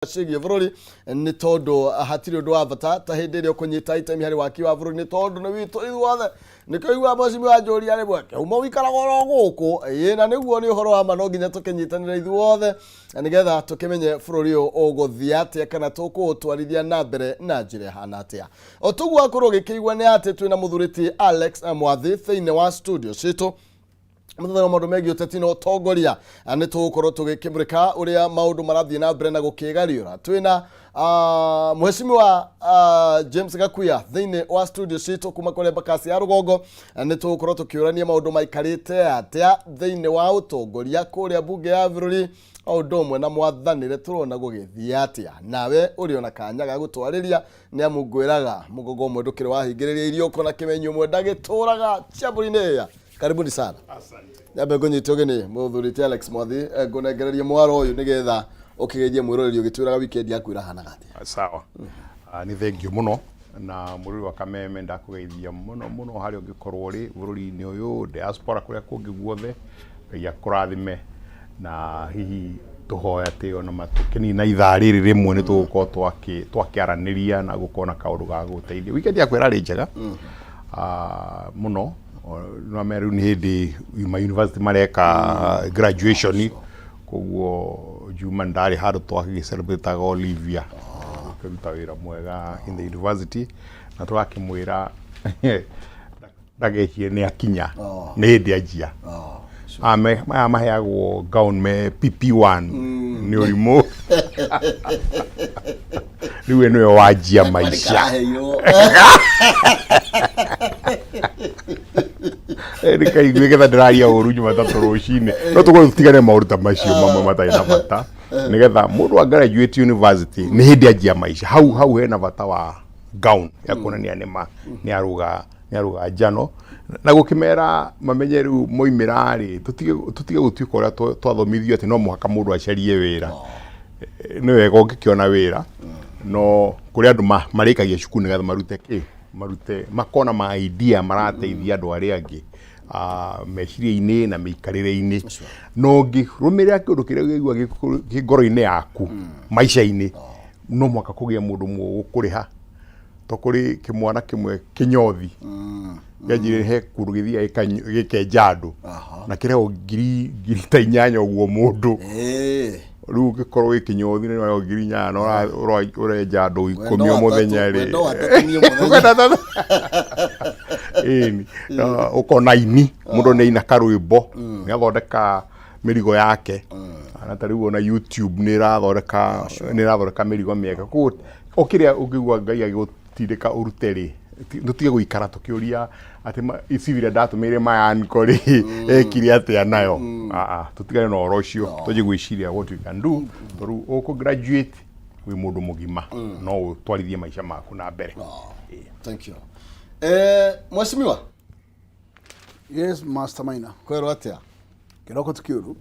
Ciĩgiĩ bũrũri, nĩ tondũ hatirĩ ũndũ wa bata ta hĩndĩ ĩrĩa ũkũnyita itemi harĩ waki wa bũrũri, nĩ tondũ nĩ witũ ithuothe. Nĩkĩo igua mheshimiwa Njũria rĩmwe kĩhumo wikaraga oro gũkũ. Ĩĩ, na nĩguo nĩ ũhoro wa ma, no nginya tũkĩnyitanĩre ithuothe nĩgetha tũkĩmenye bũrũri ũyũ ũgũthiĩ atĩa kana tũkũũtwarithia na mbere na njĩra ĩhana atĩa. O tũguo akorwo ũgĩkĩigua nĩ atĩ twĩna mũthuri ti Alex Mwathi thĩinĩ wa studio citũ, mũthenya wa maũndũ megiĩ ũteti na ũtongoria. Nĩ tũgũkorwo tũgĩkĩmũrĩka ũrĩa maũndũ marathiĩ na mbere na gũkĩgariũra. Twĩna mheshimiwa James Gakuya thĩinĩ wa studio citũ kuma kũrĩa Embakasi ya rũgongo. Nĩ tũgũkorwo tũkĩũrania maũndũ maikarĩte atĩa thĩinĩ wa ũtongoria kũrĩa mbunge ya bũrũri, o ũndũ ũmwe na mwathanĩre tũrona gũgĩthiĩ atĩa. Nawe ũrĩ ona kanya ga gũtwarĩria, nĩ amu ngwĩraga mũgongo ũmwe ndũkĩrĩ wahingĩrĩria irio kona kĩmenyi ũmwe ndagĩtũraga ciambũri-inĩ ĩya. Karibuni sana. Nyambe ngũnyite ũgeni mũthuri ti Alex Mwathi, ngũnengererie mwaro ũyũ nĩgetha ũkĩgeithie mwĩroreri ũgĩtwĩraga weekend yaku ĩrahanaga atĩa. Sawa. Nĩ thengio mũno na mũrũri wa Kameme, ndakũgeithia mũno mũno harĩa ũngĩkorwo ũrĩ bũrũri-inĩ ũyũ, diaspora, kũrĩa kũngĩ guothe. Ngai akũrathime, na hihi tũhoya atĩ ona tũkĩnina ithaa rĩrĩ rĩmwe nĩ tũgũkorwo twakĩaranĩria na gũkorwo na kaũndũ ga gũteithia. Weekend yakwa ĩrarĩ njega mũno. No mera rĩu nĩ hĩndĩ yuma university mareka graduation, koguo Juma ndarĩ handũ twagĩcelebrataga Olivia akĩruta wĩra mwega in the university, na tũgakĩmwĩra ndagehie nĩ akinya nĩ hĩndĩ anjia. Maya maheagwo gown me PP1 nĩ ũrimũ. Rĩu we nĩwe wanjia maica. Karaheirwo. Nĩkaigue getha ndĩraria ũru Jumatatũ rũcinĩ, no tũkorwo tũtigane maũndũ ta macio mamwe matarĩ na bata, nĩgetha mũndũ a graduate university nĩ hĩndĩ anjia maica. Hau hau hena bata wa gown ya kuonania nĩma nĩ arũga njano na gũkĩmera mamenye rĩu moimĩra rĩ, tũtige gũtuĩka ũrĩa twathomithio atĩ no mũhaka mũndũ acarie wĩra. Nĩ wega ũngĩkĩona wĩra, no kũrĩ andũ marĩkagia cukuru nĩgetha marute kĩ, marute makona ma idea marateithia andũ arĩa angĩ meciria-inĩ na mĩikarĩre-inĩ. Na ũngĩrũmĩrĩra kĩũndũ kĩrĩa ũngĩigua kĩ ngoro-inĩ yaku maica-inĩ, no mũhaka kũgĩe mũndũ ũmwe ũgũkũrĩha. To kũrĩ kĩmwana kĩmwe kĩnyothi kĩanjire he kũndũ gĩthiaga gĩkenja andũ na kĩrehwo ngiri ta 8 ũguo mũndũ. Rĩu ũngĩkorwo wĩ kĩnyothi nĩ waheo 8000 na ũrenja andũ 10 o mũthenya rĩ. Wendo wa tatũ niĩ mũthenya. Wendo wa tatũ. Ĩni. Na ũkona ini mũndũ nĩ aina karwĩmbo nĩ athondeka mĩrigo yake, na ta rĩu ona YouTube nĩ ĩrathondeka mĩrigo mĩega. Koguo o kĩrĩa ũngĩigua Ngai agĩgũtindĩka ũrute rĩ, tũtige gũikara tũkĩũria atĩ CV ĩrĩa ndatũmĩire mayanko rĩ ekire atĩa nayo. Ah, ah, tũtigane na ũhoro ũcio, twanjie gwĩciria what we can do, tondũ ũkũ graduate wĩ mũndũ mũgima, no ũtwarithie maica maku na mbere. Thank you. Mheshimiwa. Yes, Master Maina. Kwerwo atĩa? Kĩroko ti kĩũru.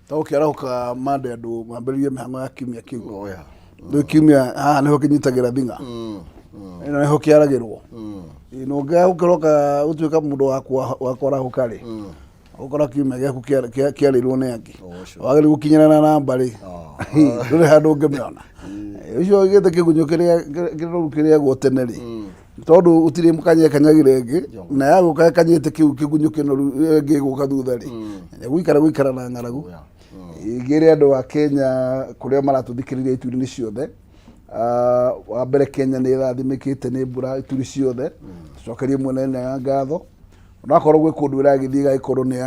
Ta gũkĩarahũka mande andũ mambĩrĩrie mĩhang'o ya kiumia kĩu. Oh, yeah. Rĩu kiumia haha nĩho kĩnyitagĩra thing'a. Ĩno nĩho kĩaragĩrwo. Ĩ, na ũngĩaga gũkĩroka gũtuĩka mũndũ wa kwarahũka rĩ, ũkora kiumia gĩaku kĩarĩirwo nĩ angĩ. Oh, sure. Wagĩrĩirwo gũkinyĩra na namba rĩ, ndũrĩ handũ ũngĩmĩona. Ũcio gĩte kĩgunyũ kĩrĩa kĩnoru kĩrĩagwo tene rĩ, tondũ gũtirĩ kanya kanyagĩra ĩngĩ, na yagũka ĩkanyĩte kĩu kĩgunyũ kĩnoru ĩngĩ ĩgũka thutha rĩ, gũikara gũikara na ng'aragu. Ingĩre andũ a Kenya kũrĩa maratũthikĩrĩria ituri-inĩ ciothe, wa mbere Kenya nĩ ĩrathimĩkĩte nĩ mbura ituri ciothe, tũcokerie mwene Nyaga ngatho. Onakorwo gwĩ kũndũ ĩragĩthiĩ ĩgagĩkorwo nĩ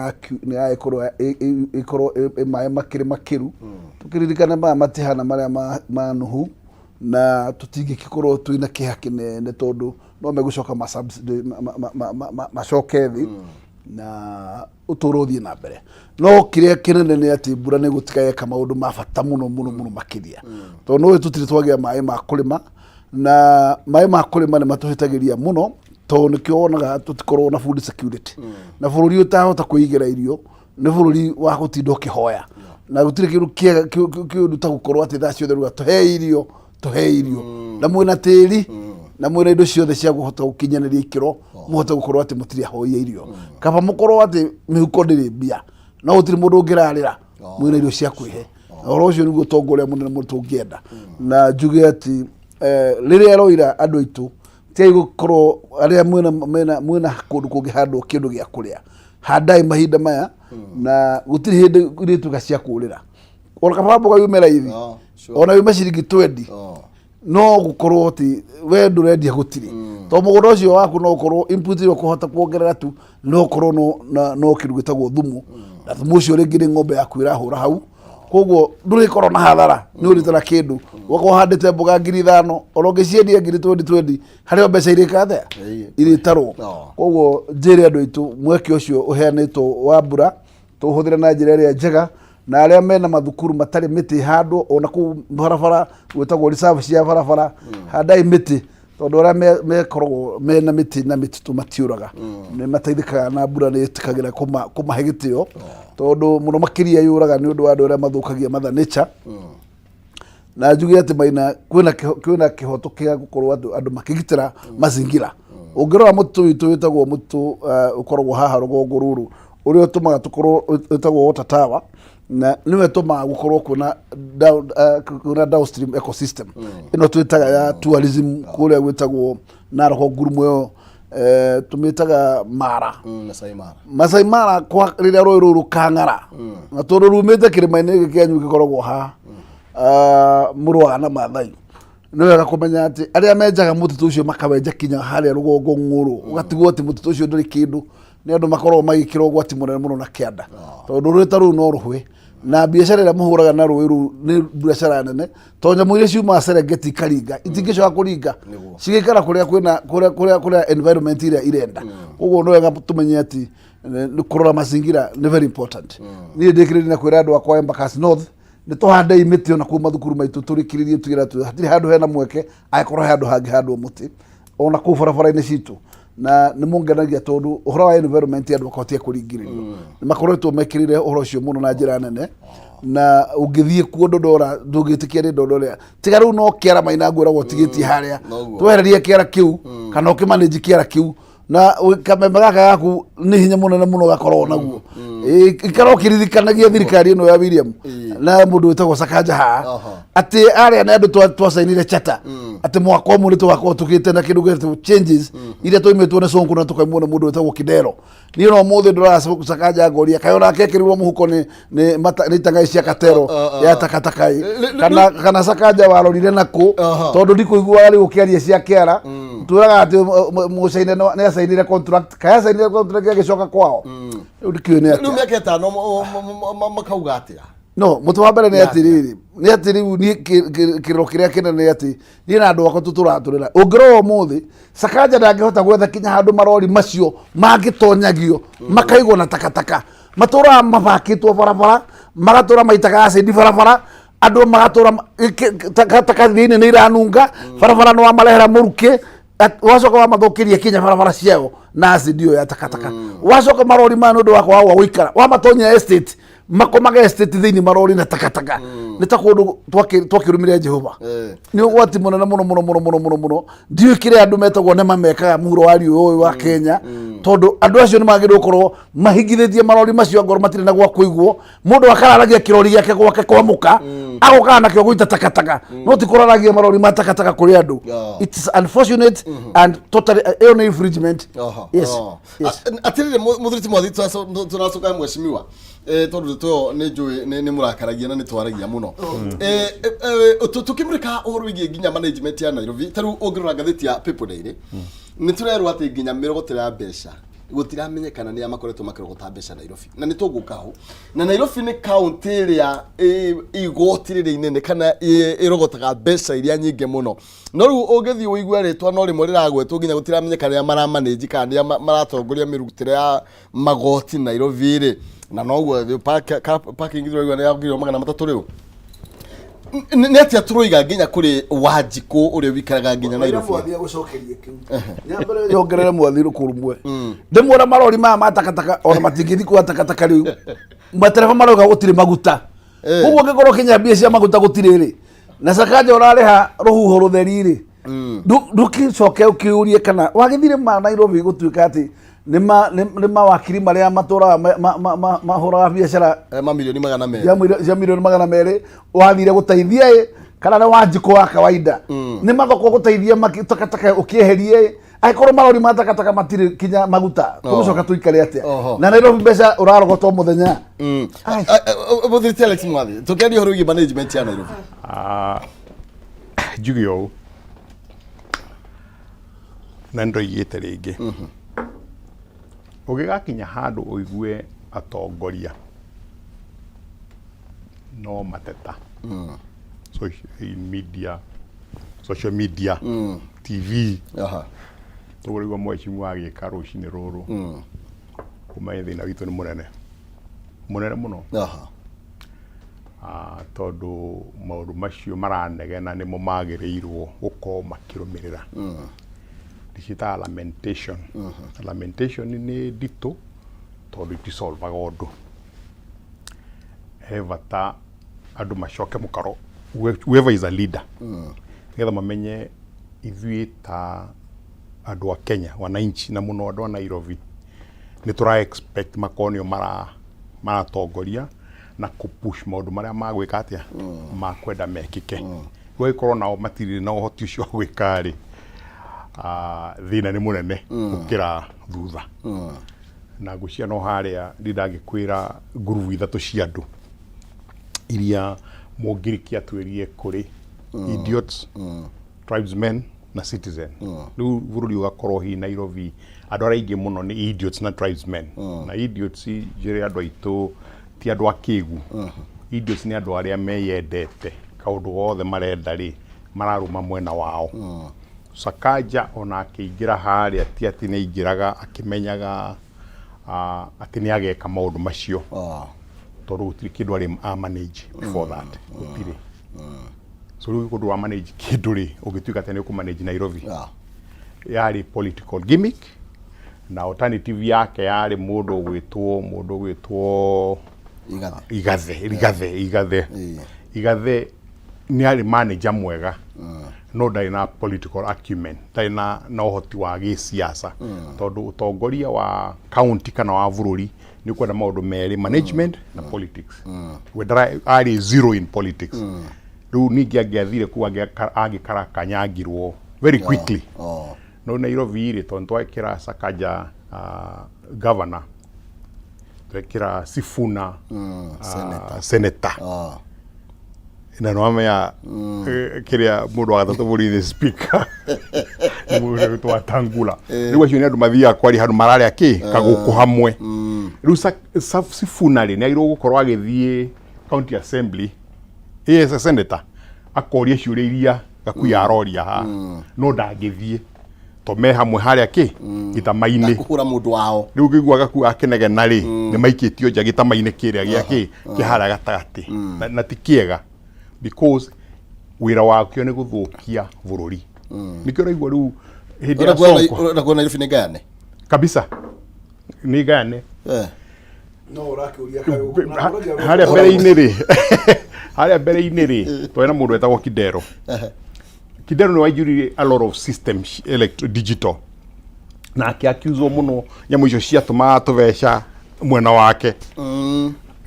yagĩkorwo ĩkorwo maĩ makĩrĩ makĩru, tũkĩririkane maya matihana marĩa ma Nuhu, na tũtingĩgĩkorwo twĩna kĩeha kĩnene tondũ no megũcoka macoke thĩ na ũtũũro ũthiĩ na mbere. No kĩrĩa kĩnene nĩ atĩ mbura nĩ gũtiga yeka maũndũ ma bata mũno mũno mũno makĩria, tondũ nĩ tũtirĩ twagĩa maĩ ma kũrĩma, na maĩ ma kũrĩma nĩ matũhĩtagĩria mũno, tondũ nĩkĩo wonaga tũtikorwo na food security. Na bũrũri ũtahota kwĩigĩra irio nĩ bũrũri wa gũtinda ũkĩhoya, na gũtirĩ kĩndũ kĩega kĩũru ta gũkorwo atĩ thaa ciothe ruga tũhe irio, tũhe irio, na mwĩna tĩri na mwĩna indo ciothe cia kũhota gũkinyanĩria ikĩro, mũhote gũkorwo atĩ mũtirĩ ahoia irio. Kaba mũkorwo atĩ mĩhuko ndĩrĩ mbia, no gũtirĩ mũndũ ũngĩrarĩra, mwĩna irio cia kwĩhe. Na ũhoro ũcio nĩguo ũtonga ũrĩa mũnene mũno tũngĩenda. Na njuge atĩ rĩrĩa roira andũ aitũ tigai gũkorwo arĩa mwĩna kũndũ kũngĩhandwo kĩndũ gĩa kũrĩa, handai mahinda maya na gũtirĩ hĩndĩ irĩtuĩka cia kũrĩra. Ona kaba mboga yume raithi, ona yume ciringi 20, no gũkorwo atĩ we ndũrendia gũtirĩ, tondũ mũgũnda ũcio waku no ũkorwo input ĩrĩa ũkũhota kuongerera tu no ũkorwo no kĩndũ gĩtagwo thumu, na thumu ũcio rĩngĩ nĩ ng'ombe yaku ĩrahũra hau, koguo ndũrĩkorwo na hathara nĩ ũrĩtara kĩndũ. Wakorwo ũhandĩte mboga 5,000, ona ũngĩciendia ngiri twendi twendi, harĩ o mbeca irĩka atĩa irĩtarwo. Koguo njĩre andũ aitũ mweke ũcio ũheanĩtwo wa mbura tũhũthĩre na njĩra ĩrĩa njega, na arĩa mena mathukuru matarĩ mĩtĩ ĩhandwo ona kũu barabara gwĩtagwo reserve cia barabara, handai mĩtĩ, tondũ arĩa mekoragwo mena mĩtĩ na mĩtitũ matiũraga, nĩ mateithĩkaga na mbura nĩ ĩtĩkagĩra kũmahe gĩtĩo, tondũ mũno makĩria yũraga nĩ ũndũ wa andũ arĩa mathũkagia mother nature. Na njuge atĩ Maina kwĩna kĩhoto kĩa gũkorwo andũ makĩgitĩra mazingira. Ũngĩrora mũtitũ witũ wĩtagwo mũtitũ ũkoragwo haha rũgongo rũrũ ũrĩa ũtũmaga tũkorwo wĩtagwo water tower, na nĩwe ũtũmaga gũkorwo kwĩna downstream ecosystem ĩno twĩtaga ya tourism kũrĩa gwĩtagwo Narok ngurumo ĩyo, tũmĩtaga Mara. Masai Mara. Masai Mara kwa rĩrĩa rũĩ rũu rũkang'ara, na tondũ rumĩte kĩrĩma-inĩ gĩkĩ kĩanyu gĩkoragwo haha mũrũaga na Mathai, nĩ wega kũmenya atĩ arĩa menjaga mũtitũ ũcio makawenja kinya harĩa rũgongo ng'ũrũ, ũgatigwo atĩ mũtitũ ũcio ndũrĩ kĩndũ, nĩ andũ makoragwo magĩkĩra ũgwati mũnene mũno na kĩanda, tondũ rũĩ ta rũu no rũhwe, na biacara ĩrĩa mũhũraga na rũĩ rũu nĩ biacara nene, tondũ nyamũ iria ciumaga Serengeti ikaringa itingĩcoka kũringa, cigĩikara kũrĩa kwĩna kũrĩa environment ĩrĩa irenda. Koguo nĩ wega tũmenye atĩ nĩ kũrora mazingira nĩ very important. Niĩ ndĩkĩrĩrie na kwĩra andũ akwa Embakasi North nĩ tũhandei mĩtĩ ona kũu mathukuru maitũ, tũrĩkĩrĩrie tugĩra atĩ hatirĩ handũ hena mweke angĩkorwo he handũ hangĩhandwo mũtĩ ona kũu barabara-inĩ citũ. Na nĩ mũngenagia tondũ ũhoro wa environment andũ akwa tia kũringĩrĩrio nĩ makoretwo mekĩrĩire ũhoro ũcio mũno na njĩra nene, na ũngĩthiĩ kuo Ndondora ndũngĩtĩkia nĩ Ndondora tiga rĩu no kĩara Maina ngwĩragwo ũtigĩtie harĩa. Twehererie kĩara kĩu kana ũkĩmanĩnji kĩara kĩu na kameme gaka gaku nĩ hinya mũnene mũno gakoragwo naguo. Ikara ũkĩririkanagia thirikari ĩno ya William na mũndũ wĩtagwo Sakaja haha atĩ arĩa nĩ andũ twacainire chata atĩ mwaka ũmwe nĩ tũgakorwo tũgĩte na kĩndũ gĩtagwo changes iria twaimĩtwo nĩ Sonko na tũkaimwo nĩ mũndũ wĩtagwo Kidero. Niĩ no mũthĩ ndoraga Sakaja ngoria kaĩ onake ekĩrirwo mũhuko nĩ itangai cia katero ya takataka ĩ, kana Sakaja warorire nakũ, tondũ ndikũiguaga rĩu ũkĩaria cia kĩara twĩraga atĩ mũcaina nĩ acainire contract, kaĩ acainire contract agĩcoka kwao? Rĩu ndikĩũĩ nĩ Rĩu atĩa. mĩaka 5 makauga atĩa? No mũtĩ wa mbere nĩ atĩrĩrĩ, nĩ atĩ rĩu niĩ kĩrĩro kĩrĩa kĩnene nĩ atĩ niĩ na andũ akwa tũtũratũrĩra. Ũngĩrora ũmũthĩ Sakaja ndangĩhota gwetha kinya handũ marori macio mangĩtonyagio makaigwo na takataka, matũraga mabakĩtwo barabara, magatũra maitaga acidi barabara, andũ magatũra takataka thĩinĩ nĩ iranunga barabara, nĩ wamarehera mũrukĩ, wacoka wamathũkĩria kinya barabara ciao na acidi ĩyo ya takataka. Wacoka marori maya nĩ ũndũ wa kwaga gwa gũikara wamatonyia estate, makomaga estate thĩinĩ marori na takataka, nĩ ta kũndũ twakĩrumire Jehova. Nĩ ũgwati mũnene mũno mũno mũno mũno mũno mũno. Ndiũĩ kĩrĩa andũ metagwo nema mekaga mũhuro wa riũa ũyũ wa Kenya, tondũ andũ acio nĩ magĩrĩirwo gũkorwo mahingithĩtie marori macio angorwo matirĩ na gwa kũigwo. Mũndũ akararagia kĩrori gĩake gwake kwa mũka, agokaga nakĩo gũita takataka, no ti kũraragia marori ma takataka kũrĩ andũ. It's unfortunate and totally ĩyo nĩ infringement. Yes. Yes. Atirĩrĩ mũthuri ti mwathi, tũracoka mheshimiwa, tondũ ndeto ĩyo nĩ njũĩ nĩ mũrakaragia na nĩ twaragia mũno. Tũkĩmũrĩka ũhoro wĩgiĩ nginya management ya Nairobi, ta rĩu ũngĩrora ngathĩti ya People Daily nĩ tũrerwo atĩ nginya mĩrogotero ya mbeca gũtiramenyekana nĩ a makoretwo makĩrogota mbeca Nairobi, na nĩ tũgũka hau. Na Nairobi nĩ kaunti ĩrĩa igoti rĩrĩa inene kana ĩrogotaga mbeca iria nyingĩ mũno, no rĩu ũngĩthiĩ ũigue rĩtwa no rĩmwe rĩragwetwo, nginya gũtiramenyeka nĩa maramanĩnji kana nĩa maratongoria mĩrutĩre ya magoti Nairobi rĩ, na noguo parking tũraigua nĩ ya 300,000 rĩu. Nĩ atĩa tũroiga nginya kũrĩ Wanjikũ ũrĩa wĩikaraga nginya Nairobi? Mwathi agũcokerie kĩu. Nyambere nyongerere mwathi rũkũ rumwe, ndĩmwĩra marori maya ma takataka ona matingĩthiĩ kwa takataka rĩu, matereba marauga gũtirĩ maguta. Koguo angĩkorwo kinya mbia cia maguta gũtirĩ rĩ, na Sakaja ũrarĩha rũhuho rũtheri rĩ, ndũgĩcoke ũkĩũrie kana wagĩthire ma Nairobi gũtuĩka atĩ Nĩ ma- nĩ nĩ mawakiri marĩa matũraga mahũraga biacara Mamirioni 200. Cia milioni 200 wathire gũteithia ĩ, kana nĩ wanjikũ wa kawaida nĩ mathoko gũteithia takataka ũkĩeherie ĩ, angĩkorwo marori ma takataka matirĩ kinya maguta, tũgũcoka tũikare atĩa? Na Nairobi mbeca ũrarogota o mũthenya. Ai. Mũthuri Alex Mwathi, tũkĩaria ũhoro wĩgiĩ management ya Nairobi. Ah, njuge ũũ na ndoigĩte rĩngĩ, ũgĩgakinya handũ ũigue atongoria no mateta, social media, social media, TV, tũgũrĩgwo mheshimiwa agĩka rũcinĩ rũrũ, ũmenye thĩna witũ nĩ mũnene mũnene mũno. Ah, tondũ maũndũ macio maranegena nĩmo magĩrĩirwo gũkorwo makĩrũmĩrĩra. Ndĩciĩtaga lamentation. Lamentation nĩ nditũ tondũ itisolvaga ũndũ. He bata andũ macoke mũkaro, whoever is a leader, nĩgetha mamenye ithuĩ ta andũ a Kenya, wananchi, na mũno andũ a Nairobi, nĩ tũra expect makorwo nĩo maratongoria na kũ push maũndũ marĩa magwĩka atĩa, makwenda mekĩke. Rĩu angĩkorwo nao matirĩ na ũhoti ũcio wa gwĩka rĩ, ah, thĩna nĩ mũnene gũkĩra thutha. Na ngwĩciria no harĩa ndindangĩkwĩra ngurubu ithatũ cia andũ iria mũngiriki atwĩrie kũrĩ idiots, tribesmen na citizen. Rĩu bũrũri ũgakorwo hihi Nairobi andũ arĩa aingĩ mũno nĩ idiots na tribesmen. Na idiots, njĩre andũ aitũ, ti andũ akĩgu. Idiots nĩ andũ arĩa meyendete, kaũndũ gothe marenda rĩ, mararũma mwena wao. Sakaja ona akĩingĩra harĩa, ti atĩ nĩ aingĩraga akĩmenyaga atĩ nĩ ageka maũndũ macio, tondũ gũtirĩ kĩndũ arĩ a manage before that, gũtirĩ. So rĩu kũndũ wa manage kĩndũ rĩ, ũngĩtuĩka atĩ nĩ ũkũ manage Nairobi? Yarĩ political gimmick, na alternative yake yarĩ mũndũ ũgwĩtwo Igathe. Igathe, Igathe, Igathe. Igathe nĩ arĩ manager mwega, no ndarĩ na political acumen, ndarĩ na ũhoti wa gĩsiasa, tondũ ũtongoria wa county kana wa bũrũri nĩ ũkwenda maũndũ merĩ, management na politics. We arĩ zero in politics. Rĩu ningĩ angĩathire kũu angĩkarakanyangirwo very quickly. No Nairobi rĩ, tondũ twekĩra Sakaja governor, twekĩra Sifuna senator, na nĩ wamenya kĩrĩa mũndũ wa gatatũ bũrũri-inĩ, speaker, nĩ mũndũ ũgwĩtwo Wetangula. Rĩu acio nĩ andũ mathiaga kwaria handũ mararĩa kĩ kagũkũ hamwe. Rĩu Sifuna rĩ, nĩ agĩrĩirwo gũkorwo agĩthiĩ county assembly as a senator, akoria ciũria iria Gakuya aroria haha, no ndangĩthiĩ to me hamwe harĩa kĩ gĩtama-inĩ. Kũhũra mũndũ wao. Rĩu ngĩigua Gakuya akĩnegena rĩ, nĩ maikĩtio nja gĩtama-inĩ kĩrĩa gĩa kĩ kĩ harĩa gatagatĩ. Na ti kĩega, because wĩra wakĩo nĩ gũthũkia bũrũri. Nĩkĩo ũraigua rĩu hĩndĩ ya Sonko. Ũrenda kuona Nairobi nĩ ngayane? Kabisa, nĩ ngayane. No ũrakĩũria. Harĩa mbere-inĩ rĩ, twarĩ na mũndũ wetagwo Kidero. Kidero nĩ wainjuririe a lot of systems digital, na akĩaccuswo mũno nyamũ icio ciatũmaga tũbeca mwena wake.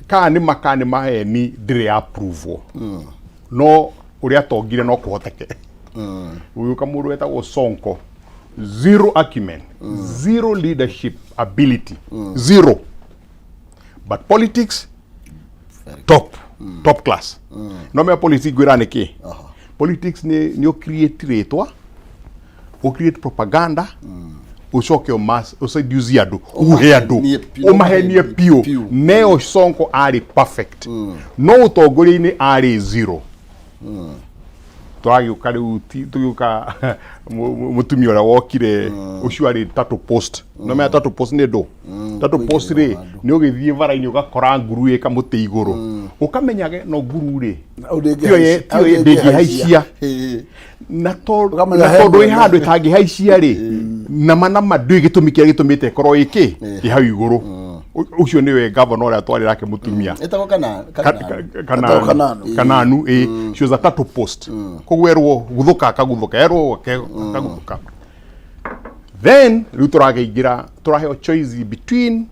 Kana nĩ ma kana nĩ maheni, ndĩrĩ approve, no ũrĩa atongire no kũhoteke. Gũgĩũka mũndũ wetagwo Sonko, zero acumen, zero leadership ability, zero, but politics top, top class. No mea politics ngwĩra nĩ kĩ politics nĩ ũ create rĩtwa, ũ create propaganda, ũcoke ũseduce andũ, uhe andũ. Ũmahenie piũ. Ũmahenie piũ. Piũ. Neo Sonko arĩ perfect, no ũtongoria-inĩ arĩ zero. Tũragĩũka rĩu tũgĩũka mũtumia ũrĩa wokire ũcio arĩ turtle post. No mea turtle post nĩ ndũ turtle post rĩ, nĩ ũgĩthiĩ bara-inĩ ũgakora nguru ĩ kamũtĩ igũrũ, ũkamenyage no nguru rĩ Hau tiyo hau tiyo ndĩngĩhaicia. Na tondũ Ũkamenya na he tondũ ĩ mwene. handũ ĩtangĩhaicia rĩ, nama ndũĩ gĩtũmi kĩrĩa gĩtũmĩte ĩkorwo ĩkĩ ĩ hau igũrũ. Ũcio nĩwe gavana ũrĩa twarĩ nake mũtumia. Ĩtagwo kana Kananu. Kananu. Kananu, Kananu ĩ, she was a turtle post. Koguo erwo guthũka akaguthũka, erwo akaguthũka. Then rĩu tũrakĩingĩra, tũraheo choice between